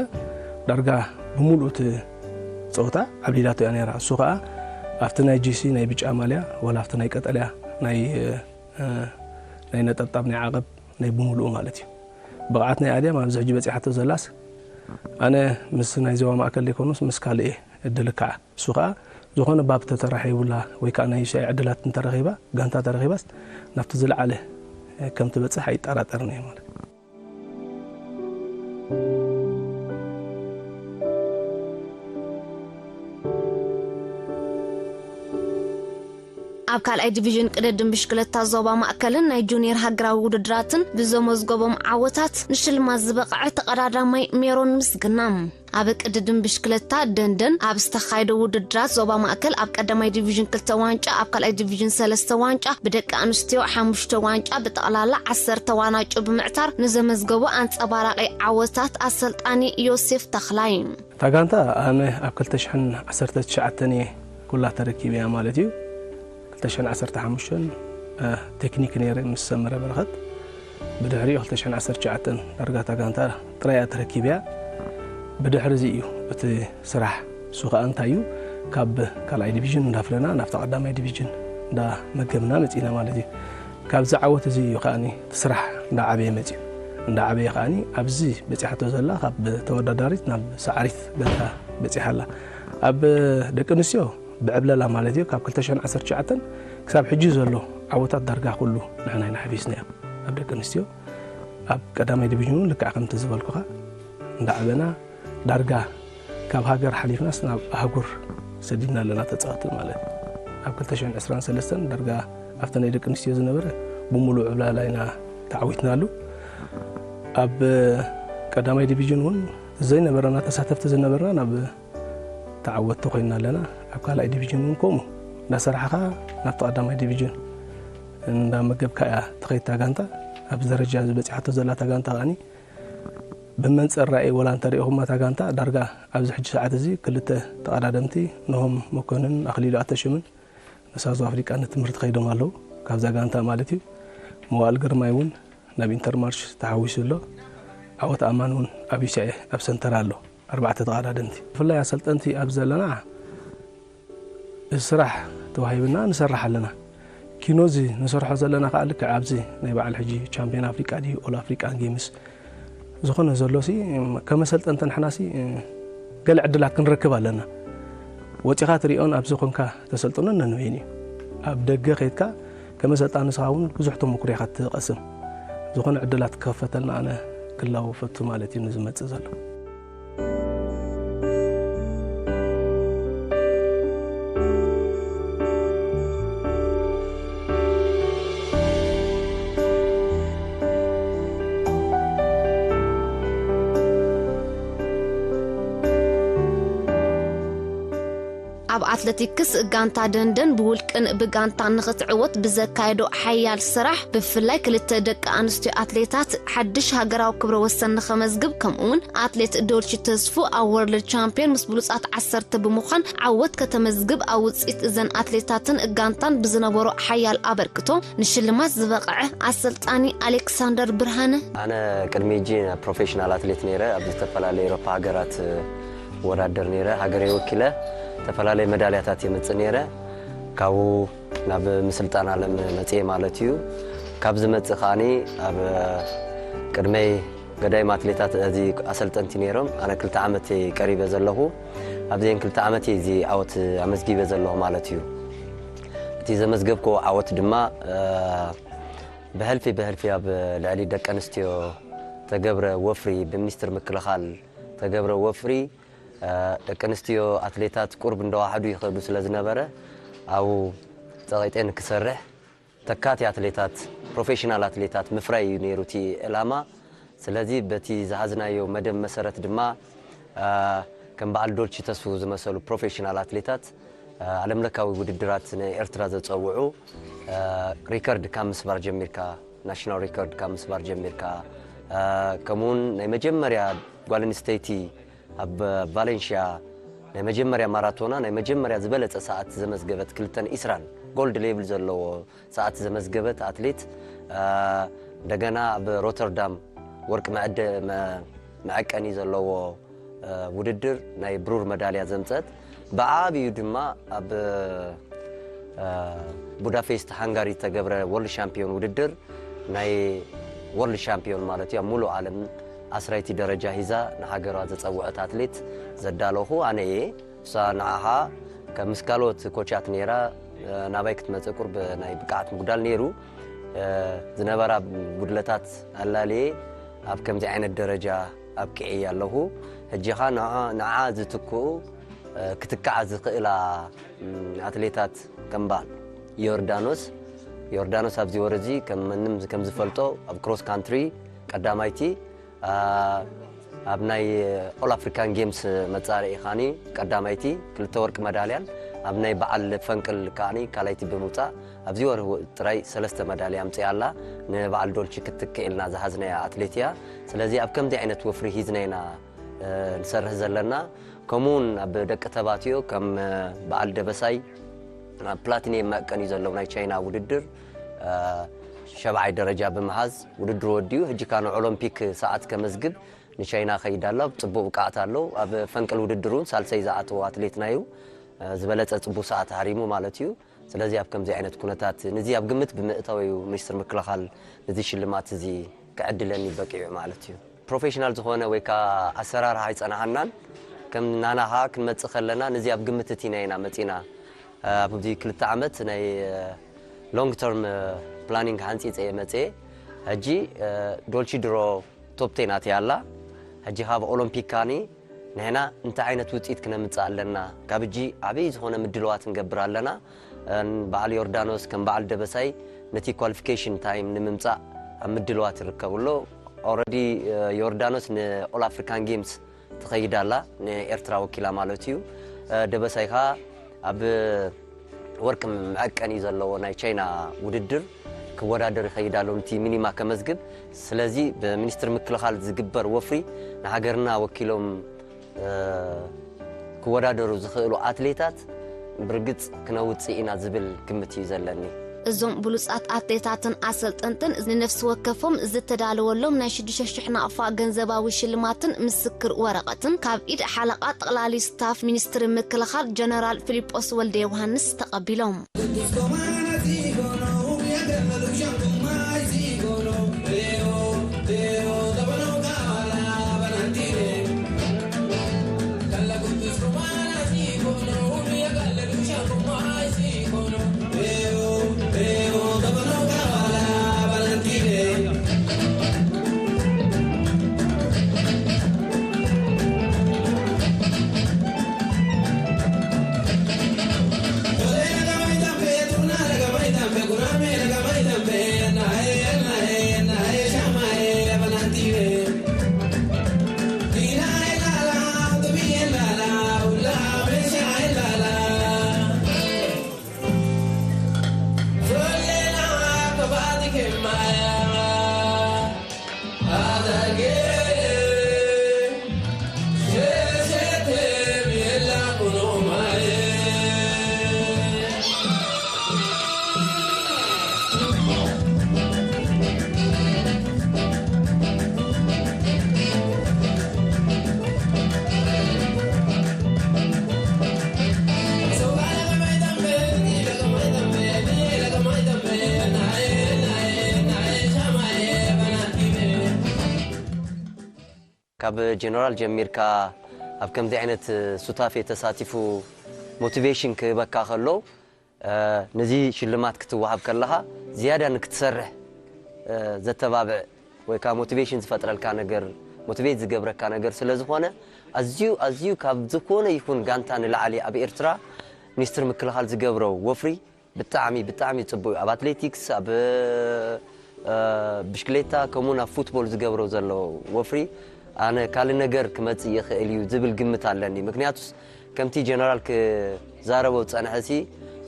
ዳርጋ ብምሉእ እቲ ጸወታ ዓብሊላቶ እያ ነይራ። እሱ ከኣ ኣብቲ ናይ ጂሲ ናይ ብጫ ማልያ ወላ ኣብቲ ናይ ቀጠልያ ናይ ናይ ነጠብጣብ ናይ ዓቐብ ናይ ብምሉኡ ማለት እዩ። ብቕዓት ናይ ኣድያም ኣብዚ ሕጂ በጺሓቶ ዘላስ ኣነ ምስ ናይ ዞባ ማእከል ዘይኮኑስ ምስ ካልእ እየ እድል ከዓ እሱ ከዓ ዝኾነ ባብ ተተራሒቡላ ወይ ከዓ ናይ ሻይ ዕድላት እንተረኺባ ጋንታ ተረኺባስ ናብቲ ዝለዓለ ከም ትበጽሕ ኣይጠራጠርን እየ ማለት ኣብ ካልኣይ ዲቪዥን ቅድድም ብሽክለታ ዞባ ማእከልን ናይ ጁኒየር ሃገራዊ ውድድራትን ብዘመዝገቦም ዓወታት ንሽልማት ዝበቕዐ ተቐዳዳማይ ሜሮን ምስግና ኣብ ቅድድም ብሽክለታ ደንደን ኣብ ዝተኻየደ ውድድራት ዞባ ማእከል ኣብ ቀዳማይ ዲቪዥን ክልተ ዋንጫ ኣብ ካልኣይ ዲቪዥን ሰለስተ ዋንጫ ብደቂ ኣንስትዮ ሓሙሽተ ዋንጫ ብጠቕላላ ዓሰርተ ዋናጩ ብምዕታር ንዘመዝገቦ ኣንጸባራቒ ዓወታት ኣሰልጣኒ ዮሴፍ ተኽላይ እታ ጋንታ ኣነ ኣብ ክልተ ሽሕን ዓሰርተ ትሽዓተን እየ ኩላ ተረኪበያ ማለት እዩ። ክልተ ሽሕን ዓሰርተ ሓሙሽተን ቴክኒክ ነይረ ምስ ሰመረ በረኸት። ብድሕሪኡ ክልተ ሽሕን ዓሰርተ ትሽዓተን ዳርጋ እታ ጋንታ ጥራይ እያ ተረኪበያ። ብድሕሪ እዚ እዩ እቲ ስራሕ እሱ ከዓ እንታይ እዩ ካብ ካልኣይ ዲቪዥን እንዳፍለና ናብቲ ቀዳማይ ዲቪዥን እንዳመገብና መፂና ማለት እዩ። ካብዚ ዓወት እዚ እዩ ከዓኒ እቲ ስራሕ እንዳዓበየ መፅዩ። እንዳዓበየ ከዓኒ ኣብዚ በፂሓቶ ዘላ ካብ ተወዳዳሪት ናብ ሰዓሪት ጋንታ በፂሓ ኣላ። ኣብ ደቂ ኣንስትዮ ብዕብለላ ማለት እዩ ካብ ክልተ ሽሕን ዓሰርተ ትሽዓተን ክሳብ ሕጂ ዘሎ ዓወታት ዳርጋ ኩሉ ንሕና ኢና ሓፊስናዮ። ኣብ ደቂ ኣንስትዮ ኣብ ቀዳማይ ዲቪዥን እውን ልክዕ ከምቲ ዝበልኩኻ እንዳዓበና ዳርጋ ካብ ሃገር ሓሊፍናስ ናብ ኣህጉር ሰዲድና ኣለና ተፃወቲ ማለት እዩ። ኣብ ክልተ ሽሕን ዕስራን ሰለስተን ዳርጋ ኣብቲ ናይ ደቂ ኣንስትዮ ዝነበረ ብምሉእ ዕብላላ ኢና ተዓዊትናሉ። ኣብ ቀዳማይ ዲቪዥን እውን ዘይነበረና ተሳተፍቲ ዝነበርና ናብ ተዓወትቲ ኮይና ኣለና። ኣብ ካልኣይ ዲቪዥን እውን ከምኡ እንዳሰራሕኻ ናብቲ ቀዳማይ ዲቪዥን እንዳመገብካ እያ ትኸይድ እታ ጋንታ። ኣብዚ ደረጃ ዝበፂሓቶ ዘላ እታ ጋንታ ከዓኒ ብመንፅር ራእይ ወላ እንተሪኢኹማ እታ ጋንታ ዳርጋ ኣብዚ ሕጂ ሰዓት እዚ ክልተ ተቐዳደምቲ፣ ነሆም መኮንን ኣኽሊሉ ኣተሽምን ንሳውዝ ኣፍሪቃ ንትምህርቲ ከይዶም ኣለዉ። ካብዛ ጋንታ ማለት እዩ። መዋእል ግርማይ እውን ናብ ኢንተርማርሽ ተሓዊሱ ኣሎ። ዓወት ኣማን እውን ኣብ ዩሲኤ ኣብ ሰንተር ኣሎ። ኣርባዕተ ተቐዳደምቲ። ብፍላይ ኣሰልጠንቲ ኣብ ዘለና እዚ ስራሕ ተዋሂብና ንሰርሕ ኣለና። ኪኖ እዚ ንሰርሖ ዘለና ከዓ ልክዕ ኣብዚ ናይ በዓል ሕጂ ቻምፒዮን ኣፍሪቃ ድዩ ኦል ኣፍሪቃን ጌምስ ዝኾነ ዘሎ ሲ ከመሰልጠንቲ ንሕና ሲ ገለ ዕድላት ክንረክብ ኣለና። ወፂኻ ትሪኦን ኣብዚ ኮንካ ተሰልጥኖን ነንበይን እዩ። ኣብ ደገ ከይድካ ከመሰልጣኒ ንስኻ እውን ብዙሕ ተመኩሮ ኢኻ ትቐስም። ዝኾነ ዕድላት ክኸፈተልና ኣነ ክላወ ፈቱ ማለት እዩ ንዝመፅእ ዘሎ። ኣብ ኣትለቲክስ ጋንታ ደንደን ብውልቅን ብጋንታን ንኽትዕወት ብዘካየዶ ሓያል ስራሕ፣ ብፍላይ ክልተ ደቂ ኣንስትዮ ኣትሌታት ሓድሽ ሃገራዊ ክብረ ወሰን ንኸመዝግብ፣ ከምኡውን ኣትሌት ዶልቺ ተስፉ ኣብ ወርልድ ቻምፒዮን ምስ ብሉጻት ዓሰርተ ብምዃን ዓወት ከተመዝግብ፣ ኣብ ውጽኢት እዘን ኣትሌታትን ጋንታን ብዝነበሮ ሓያል ኣበርክቶ ንሽልማት ዝበቕዐ ኣሰልጣኒ ኣሌክሳንደር ብርሃነ። ኣነ ቅድሚ ሕጂ ፕሮፌሽናል ኣትሌት ነይረ። ኣብ ዝተፈላለየ ኤሮፓ ሃገራት ወዳደር ነይረ። ሃገረይ ወኪለ ዝተፈላለየ መዳልያታት የምጽእ ነይረ። ካብኡ ናብ ምስልጣን ዓለም መጽየ ማለት እዩ። ካብ ዝመጽእ ከዓኒ ኣብ ቅድመይ ገዳይም ኣትሌታት እዚ ኣሰልጠንቲ ነይሮም። ኣነ ክልተ ዓመት እየ ቀሪበ ዘለኹ። ኣብዚአን ክልተ ዓመት እየ እዚ ዓወት ኣመዝጊበ ዘለኹ ማለት እዩ። እቲ ዘመዝገብክዎ ዓወት ድማ ብሕልፊ ብሕልፊ ኣብ ልዕሊ ደቂ ኣንስትዮ ተገብረ ወፍሪ፣ ብሚኒስትር ምክልኻል ተገብረ ወፍሪ፣ ደቂ ኣንስትዮ ኣትሌታት ቁርብ እንደዋሕዱ ይኸዱ ስለ ዝነበረ፣ ኣብኡ ጸቒጠ ንክሰርሕ፣ ተካቲ ኣትሌታት፣ ፕሮፌሽናል ኣትሌታት ምፍራይ እዩ ነይሩ እቲ ዕላማ። ስለዚ በቲ ዝሃዝናዮ መደብ መሰረት ድማ፣ ከም በዓል ዶልቺ ተስፉ ዝመሰሉ ፕሮፌሽናል ኣትሌታት፣ ዓለምለካዊ ውድድራት ንኤርትራ ዘጸውዑ፣ ሪከርድ ካብ ምስባር ጀሚርካ፣ ናሽናል ሪከርድ ካብ ምስባር ጀሚርካ፣ ከምኡውን ናይ መጀመርያ ጓል ኣንስተይቲ ኣብ ቫሌንሽያ ናይ መጀመርያ ማራቶና ናይ መጀመርያ ዝበለጸ ሰዓት ዘመዝገበት፣ ክልተን ዒስራን ጎልድ ሌቭል ዘለዎ ሰዓት ዘመዝገበት ኣትሌት፣ እንደገና ኣብ ሮተርዳም ወርቂ መዐደ-፣ መ-፣ መዐቀኒ ዘለዎ ውድድር ናይ ብሩር መዳልያ ዘምጸት፣ ብዓብዩ ድማ ኣብ ቡዳፔስት ሃንጋሪ ዝተገብረ ወርልድ ሻምፒዮን ውድድር ናይ ወርልድ ሻምፒዮን ማለት እዩ፣ ኣብ ሙሉእ ዓለም ዓስራይቲ ደረጃ ሂዛ ንሃገሯ ዘጸውዐት ኣትሌት ዘዳለኹ ኣነ እየ። እሳ ንዓኻ ከም ምስ ካልኦት ኮቻት ነይራ፣ ናባይ ክትመጽእ ቁርብ ናይ ብቅዓት ምጉዳል ነይሩ። ዝነበራ ጉድለታት ኣላልየ ኣብ ከምዚ ዓይነት ደረጃ ኣብቂዐያ ኣለኹ። ሕጂ ኸኣ ንዓ፣ ንዓ ዝትክኡ፣ ክትክዓ ዝኽእላ ኣትሌታት ከም በዓል ዮርዳኖስ፣ ዮርዳኖስ ኣብዚ ወር እዚ ከም መንም ከም ዝፈልጦ ኣብ ክሮስ ካንትሪ ቀዳማይቲ፣ ኣብ ናይ ኦል ኣፍሪካን ጌምስ መጻርዒ ከዓኒ ቀዳማይቲ ክልተ ወርቂ መዳልያን ኣብ ናይ በዓል ፈንቅል ከዓኒ ካልኣይቲ ብምውጻእ ኣብዚ ወር ጥራይ ሰለስተ መዳልያ ኣምጺኣ ኣላ። ንበዓል ዶልቺ ክትክእ ኢልና ዝሃዝናያ ኣትሌት እያ። ስለዚ ኣብ ከምዚ ዓይነት ወፍሪ ሂዝና ኢና ንሰርሕ ዘለና። ከምኡውን ኣብ ደቂ ተባትዮ ከም በዓል ደበሳይ ኣብ ፕላቲኒየም መዕቀኒ ዘለዉ ናይ ቻይና ውድድር ሸብዓይ ደረጃ ብምሓዝ ውድድሩ ወዲኡ። ሕጂ ከኣ ንኦሎምፒክ ሰዓት ከመዝግብ ንቻይና ከይድ ኣሎ። ጽቡቕ ብቅዓት ኣሎ። ኣብ ፈንቅል ውድድር እውን ሳልሰይ ዝኣተወ ኣትሌትና እዩ። ዝበለጸ ጽቡቕ ሰዓት ሃሪሙ ማለት እዩ። ስለዚ ኣብ ከምዚ ዓይነት ኩነታት ንዚ ኣብ ግምት ብምእታው እዩ ሚኒስትር ምክልኻል ነዚ ሽልማት እዚ ክዕድለኒ በቂዑ ማለት እዩ። ፕሮፌሽናል ዝኾነ ወይ ከዓ ኣሰራርሓ ኣይጸናሓናን። ከም ናናኻ ክንመጽእ ከለና ነዚ ኣብ ግምት እቲና ኢና መጺና። ኣብዚ ክልተ ዓመት ናይ ሎንግ ተርም ፕላኒንግ ሓንጺጸ እየ መጽየ። ሕጂ ዶልቺ ድሮ ቶፕ ቴን ኣትያ ኣላ። ሕጂ ካብ ኦሎምፒክ ካኒ ንሕና እንታይ ዓይነት ውፅኢት ክነምፅእ ኣለና? ካብ ሕጂ ዓብዪ ዝኾነ ምድልዋት ንገብር ኣለና። በዓል ዮርዳኖስ ከም በዓል ደበሳይ ነቲ ኳሊፊኬሽን ታይም ንምምፃእ ኣብ ምድልዋት ይርከቡ ኣሎ። ኦረዲ ዮርዳኖስ ንኦል ኣፍሪካን ጌምስ ትኸይድ ኣላ፣ ንኤርትራ ወኪላ ማለት እዩ። ደበሳይ ከዓ ኣብ ወርቂ መዐቀኒ ዘለዎ ናይ ቻይና ውድድር ክወዳደር ይኸይድ ኣሎ፣ ነቲ ሚኒማ ከመዝግብ። ስለዚ ብሚኒስትር ምክልኻል ዝግበር ወፍሪ ንሃገርና ወኪሎም ክወዳደሩ ዝኽእሉ ኣትሌታት ብርግጽ ክነውጽእ ኢና ዝብል ግምት እዩ ዘለኒ። እዞም ብሉጻት ኣትሌታትን ኣሰልጠንትን ንነፍሲ ወከፎም ዝተዳለወሎም ናይ ሽዱሽተ ሽሕ ናቕፋ ገንዘባዊ ሽልማትን ምስክር ወረቐትን ካብ ኢድ ሓለቓ ጠቕላሊ ስታፍ ሚኒስትሪ ምክልኻል ጀነራል ፊሊጶስ ወልደ ዮሃንስ ተቐቢሎም። ካብ ጀነራል ጀሚርካ ኣብ ከምዚ ዓይነት ሱታፌ ተሳቲፉ ሞቲቬሽን ክህበካ ከሎ፣ ነዚ ሽልማት ክትወሃብ ከለኻ ዝያዳ ንክትሰርሕ ዘተባብዕ ወይ ከዓ ሞቲቬሽን ዝፈጥረልካ ነገር፣ ሞቲቬት ዝገብረካ ነገር ስለ ዝኾነ፣ ኣዝዩ ኣዝዩ ካብ ዝኾነ ይኹን ጋንታ ንላዕሊ ኣብ ኤርትራ ሚኒስትር ምክልኻል ዝገብሮ ወፍሪ ብጣዕሚ ብጣዕሚ ጽቡቅ እዩ። ኣብ ኣትሌቲክስ፣ ኣብ ብሽክሌታ፣ ከምኡውን ኣብ ፉትቦል ዝገብሮ ዘሎ ወፍሪ ኣነ ካልእ ነገር ክመጽእ ይኽእል እዩ ዝብል ግምት ኣለኒ። ምክንያቱስ ከምቲ ጀነራል ክዛረቦ ዝጸንሐ ሲ፣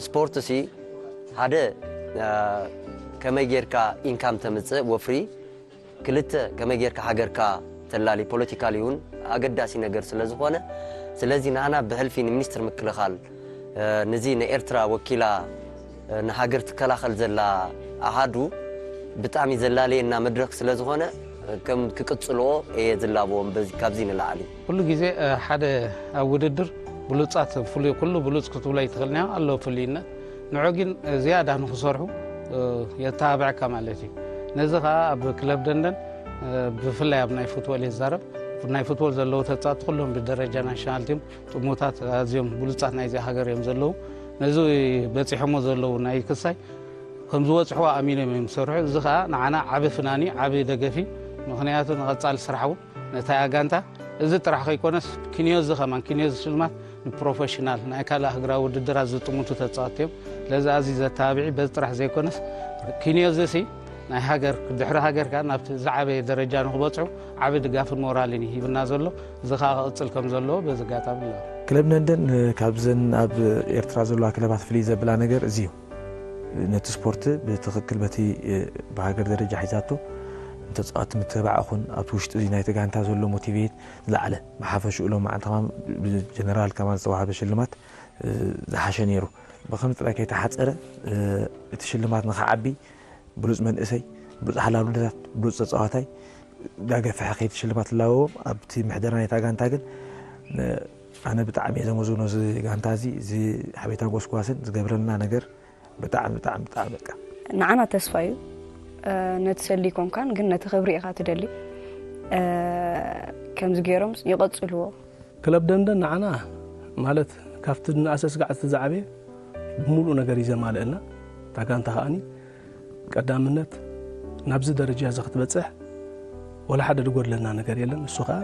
ስፖርት ሲ ሓደ ከመይ ጌርካ ኢንካም ተምጽእ ወፍሪ፣ ክልተ ከመይ ጌርካ ሃገርካ ተላሊ፣ ፖለቲካሊ እውን ኣገዳሲ ነገር ስለ ዝኾነ፣ ስለዚ ንኣና ብሕልፊ ንሚኒስትር ምክልኻል፣ ነዚ ንኤርትራ ወኪላ ንሃገር ትከላኸል ዘላ ኣሃዱ ብጣዕሚ ዘላለየና መድረኽ ስለ ዝኾነ፣ ከም ክቅጽልዎ እየ ዝላበዎም በዚ፣ ካብዚ ንላዕሊ። ኩሉ ግዜ ሓደ ኣብ ውድድር ብሉጻት ፍሉይ፣ ኩሉ ብሉጽ ክትብሎ ኣይትኽእልንያ፣ ኣሎ ፍሉይነት። ንዑ ግን ዝያዳ ንክሰርሑ የተባብዐካ ማለት እዩ። ነዚ ኸኣ ኣብ ክለብ ደንደን ብፍላይ ኣብ ናይ ፉትቦል እየ ዝዛረብ። ናይ ፉትቦል ዘለዉ ተጻወትቲ ኩሎም ብደረጃ ናሽናል ቲም ጥሙታት ኣዝዮም ብሉጻት ናይዚ ሃገር እዮም ዘለዉ። ነዚ በጺሖሞ ዘለዉ ናይ ክሳይ ከም ዝበጽሕዎ ኣሚኖም እዮም ዝሰርሑ። እዚ ኸኣ ንዓና ዓቢ ፍናን እዩ፣ ዓቢ ደገፍ እዩ። ምኽንያቱ ንቐጻሊ ስራሕ እውን ነታ እያ ጋንታ። እዚ ጥራሕ ከይኮነስ ኪንዮዚ ከማን፣ ኪንዮዚ ሽልማት ንፕሮፌሽናል ናይ ካልእ ሃገራዊ ውድድራት ዝጥምቱ ተጻወትቲ እዮም። ስለዚ ኣዝዩ ዘተባብዒ በዚ ጥራሕ ዘይኮነስ ኪንዮዚ ሲ ናይ ሃገር፣ ድሕሪ ሃገርካ ናብቲ ዝዓበየ ደረጃ ንክበጽሑ ዓቢ ድጋፍን ሞራልን እዩ ሂብና ዘሎ። እዚ ኸኣ ክቕጽል ከም ዘለዎ በዚ ኣጋጣሚ ኣለዎ። ክለብ ነንደን ካብዘን ኣብ ኤርትራ ዘለዋ ክለባት ፍልይ ዘብላ ነገር እዚ እዩ። ነቲ ስፖርት ብትኽክል በቲ ብሃገር ደረጃ ሒዛቶ ንተጻወትቲ ምትብባዕ ይኹን ኣብቲ ውሽጢ እዚ ናይቲ ጋንታ ዘሎ ሞቲቬት ዝለዓለ ብሓፈሽኡ ሎም መዓልቲ ከማን ብጀነራል ከማን ዝተዋህበ ሽልማት ዝሓሸ ነይሩ። ብኸምዚ ጥራይ ከይተሓጸረ እቲ ሽልማት ንኽዓቢ ብሉጽ መንእሰይ፣ ብሉጽ ሓላል ውድታት፣ ብሉጽ ተጻዋታይ ዳገፍሐ ከይዲ ሽልማት ዝላበዎም ኣብቲ ምሕደራ ናይታ ጋንታ ግን ኣነ ብጣዕሚ እየ ዘመዝግኖ እዚ ጋንታ እዚ፣ እዚ ሓቤታ ጎስጓስን ዝገብረልና ነገር ብጣዕሚ ብጣዕሚ ብጣዕሚ በቃ። ንዓና ተስፋ እዩ። ነቲ ሰሊ ይኮንካን ግን ነቲ ክብሪ ኢኻ ትደሊ። ከምዚ ገይሮም ይቐጽልዎ። ክለብ ደንደን ንዓና ማለት ካብቲ ንኣሰ ስጋዕ እቲ ዝዓበየ ብምሉእ ነገር እዩ ዘማልእልና። እታ ጋንታ ከኣኒ ቀዳምነት ናብዚ ደረጃ እዚ ክትበጽሕ ወላ ሓደ ዝጎድለና ነገር የለን። እሱ ከኣ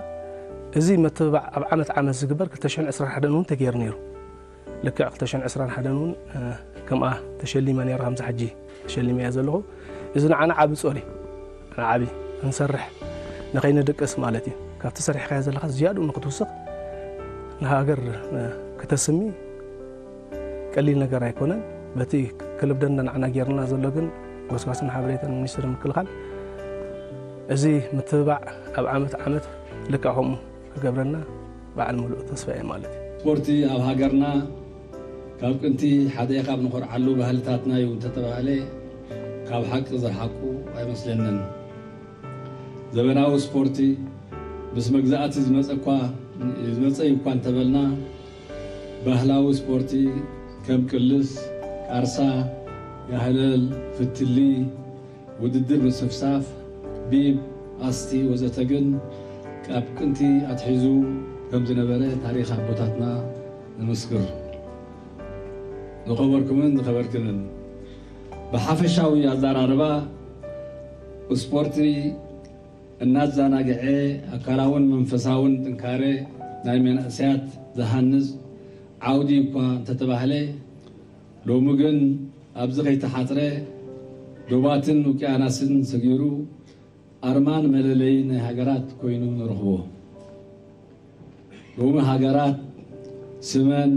እዚ መተባዕ ኣብ ዓመት ዓመት ዝግበር ክልተ ሽሕን ዕስራን ሓደን እውን ተገይሩ ነይሩ። ልክዕ ክልተ ሽሕን ዕስራን ሓደን እውን ከምኣ ተሸሊመ ነይረ፣ ከምዚ ሕጂ ተሸሊመ እየ ዘለኹ። እዚ ንዓና ዓቢ ጾር እዩ። ንዓቢ ክንሰርሕ ንኸይንድቅስ ማለት እዩ። ካብቲ ሰሪሕካዮ ዘለኻ ዝያድኡ ንክትውስኽ ንሃገር፣ እ፣ ክተስሚ ቀሊል ነገር ኣይኮነን። በቲ ክልብ ደንደ ንዓና ጌርና ዘሎ ግን ጎስጓስን ሓበሬታን ሚኒስትሪ ምክልኻል እዚ ምትብባዕ ኣብ ዓመት ዓመት ልክዕ ከምኡ ክገብረና በዓል ሙሉእ ተስፋ እየ ማለት እዩ። ስፖርቲ ኣብ ሃገርና ካብ ቅንቲ ሓደ ካብ ንኾርዓሉ ባህልታትና እዩ እንተተባህለ ካብ ሓቂ ዝረሓቁ ኣይመስለንን። ዘበናዊ ስፖርቲ ምስ መግዛእቲ ዝመጸ እኳ፣ ዝመጸ እዩ እኳ እንተበልና፣ ባህላዊ ስፖርቲ ከም ቅልስ፣ ቃርሳ፣ ጋህለል፣ ፍትሊ፣ ውድድር ምስፍሳፍ፣ ቢብ፣ ኣስቲ ወዘተ ግን ካብ ቅንቲ ኣትሒዙ ከም ዝነበረ ታሪኽ ኣቦታትና ንምስክር። ዝኸበርኩምን ዝኸበርክንን፣ ብሓፈሻዊ ኣዘራርባ፣ ስፖርቲ እናዘናግዐ ኣካላውን መንፈሳውን ጥንካረ ናይ መንእሰያት ዝሃንጽ ዓውዲ እኳ እንተተባህለ፣ ሎሚ ግን ኣብዚ ከይተሓጽረ ዶባትን ውቅያናስን ሰጊሩ ኣርማን መለለይን ናይ ሃገራት ኮይኑ ንረኽቦ። ሎሚ ሃገራት ስመን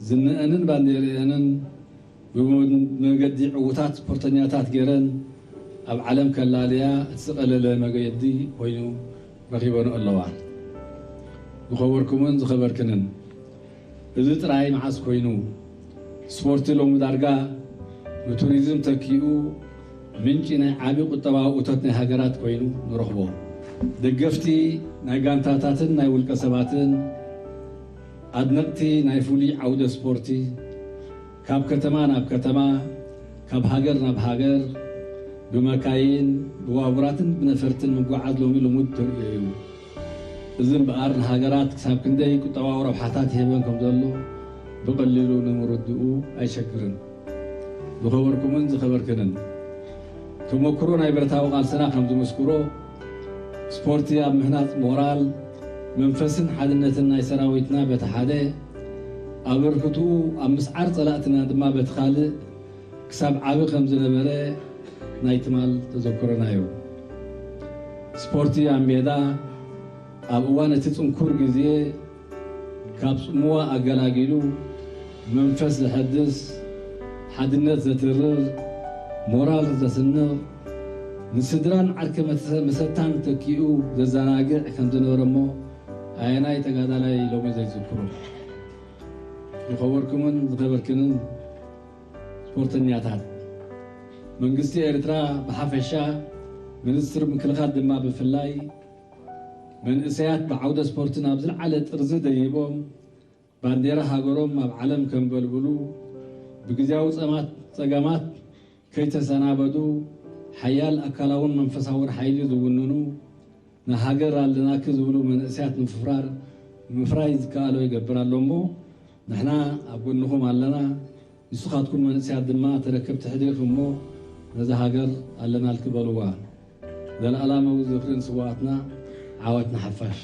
ዝንአንን ባንዴርአንን ብመገዲ ዕዉታት ስፖርተኛታት ገይረን ኣብ ዓለም ከላለያ እቲ ዝቐለለ መገዲ ኮይኑ ረኺበንኦ ኣለዋ። ዝኸበርኩምን ዝኸበርክንን፣ እዚ ጥራይ መዓስ ኮይኑ? ስፖርቲ ሎሚ ዳርጋ ንቱሪዝም ተኪኡ ምንጪ ናይ ዓቢ ቁጠባዊ እቶት ናይ ሃገራት ኮይኑ ንረኽቦ። ደገፍቲ ናይ ጋንታታትን ናይ ውልቀ ሰባትን፣ ኣድነቕቲ ናይ ፍሉይ ዓውደ ስፖርቲ፣ ካብ ከተማ ናብ ከተማ፣ ካብ ሃገር ናብ ሃገር ብመካይን፣ ብባቡራትን ብነፈርትን ምጉዓዝ ሎሚ ልሙድ ተርእዮ እዩ። እዚ እምበኣር ንሃገራት ክሳብ ክንደይ ቁጠባዊ ረብሓታት ይህበን ከም ዘሎ ብቐሊሉ ንምርድኡ ኣይሸግርን። ዝኸበርኩምን ዝኸበርክንን፣ ተመክሮ ናይ ብረታዊ ቃልስና ከም ዝምስክሮ፣ ስፖርቲ ኣብ ምህናጽ ሞራል፣ መንፈስን ሓድነትን ናይ ሰራዊትና በቲ ሓደ፣ ኣበርክትኡ ኣብ ምስዓር ጸላእትና ድማ በቲ ካልእ ክሳብ ዓቢ ከም ዝነበረ ናይ ትማል ተዘክሮና እዩ። ስፖርቲ ኣብ ሜዳ ኣብ እዋን እቲ ጽንኩር ግዜ ካብ ጽምዋ ኣገላጊሉ መንፈስ ዘሐድስ፣ ሓድነት ዘትርር፣ ሞራል ዘስንቕ፣ ንስድራን ዓርኪ መተ-፣ መሰታን ተኪኡ ዘዘናግዕ ከም ዝነበረ እሞ ኣየናይ ተጋዳላይ ሎሚ ዘይዝክሮ? ዝኸበርኩምን ዝኸበርክንን ስፖርተኛታት፣ መንግስቲ ኤርትራ ብሓፈሻ፣ ሚኒስትሪ ምክልኻል ድማ ብፍላይ፣ መንእሰያት ብዓውደ ስፖርቲ ናብ ዝለዓለ ጥርዚ ደይቦም፣ ባንዴራ ሃገሮም ኣብ ዓለም ከንበልብሉ፣ ብግዝያዊ ጸማት-፣ ጸገማት ከይተሰናበዱ፣ ሓያል ኣካላውን መንፈሳውን ሓይሊ ዝውንኑ፣ ንሃገር ኣለናኪ ዝብሉ መንእሰያት ምፍራር፣ ምፍራይ ዝከኣሎ ይገብር ኣሎ እሞ፣ ንሕና ኣብ ጎንኹም ኣለና። ንስኻትኩም መንእሰያት ድማ ተረከብቲ ሕድሪኹም እሞ፣ ነዛ ሃገር ኣለናልኪ በልዋ። ዘለኣለማዊ ዝኽሪ ንስዋኣትና፣ ዓወት ንሓፋሽ።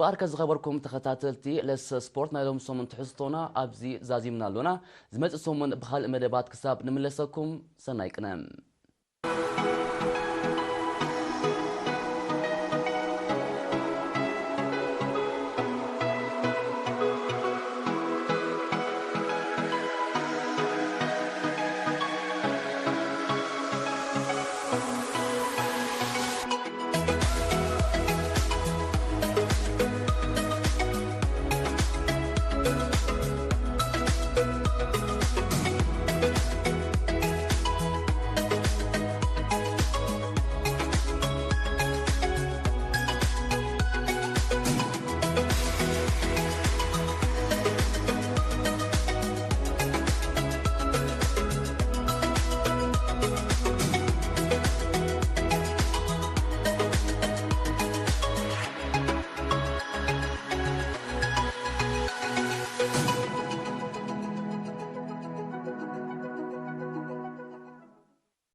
ባርከ ዝኸበርኩም ተኸታተልቲ ለሰ ስፖርት፣ ናይ ሎም ሰሙን ትሕዝቶና ኣብዚ ዛዚምና ኣሎና። ዝመጽእ ሰሙን ብኻልእ መደባት ክሳብ ንምለሰኩም፣ ሰናይ ቅነ።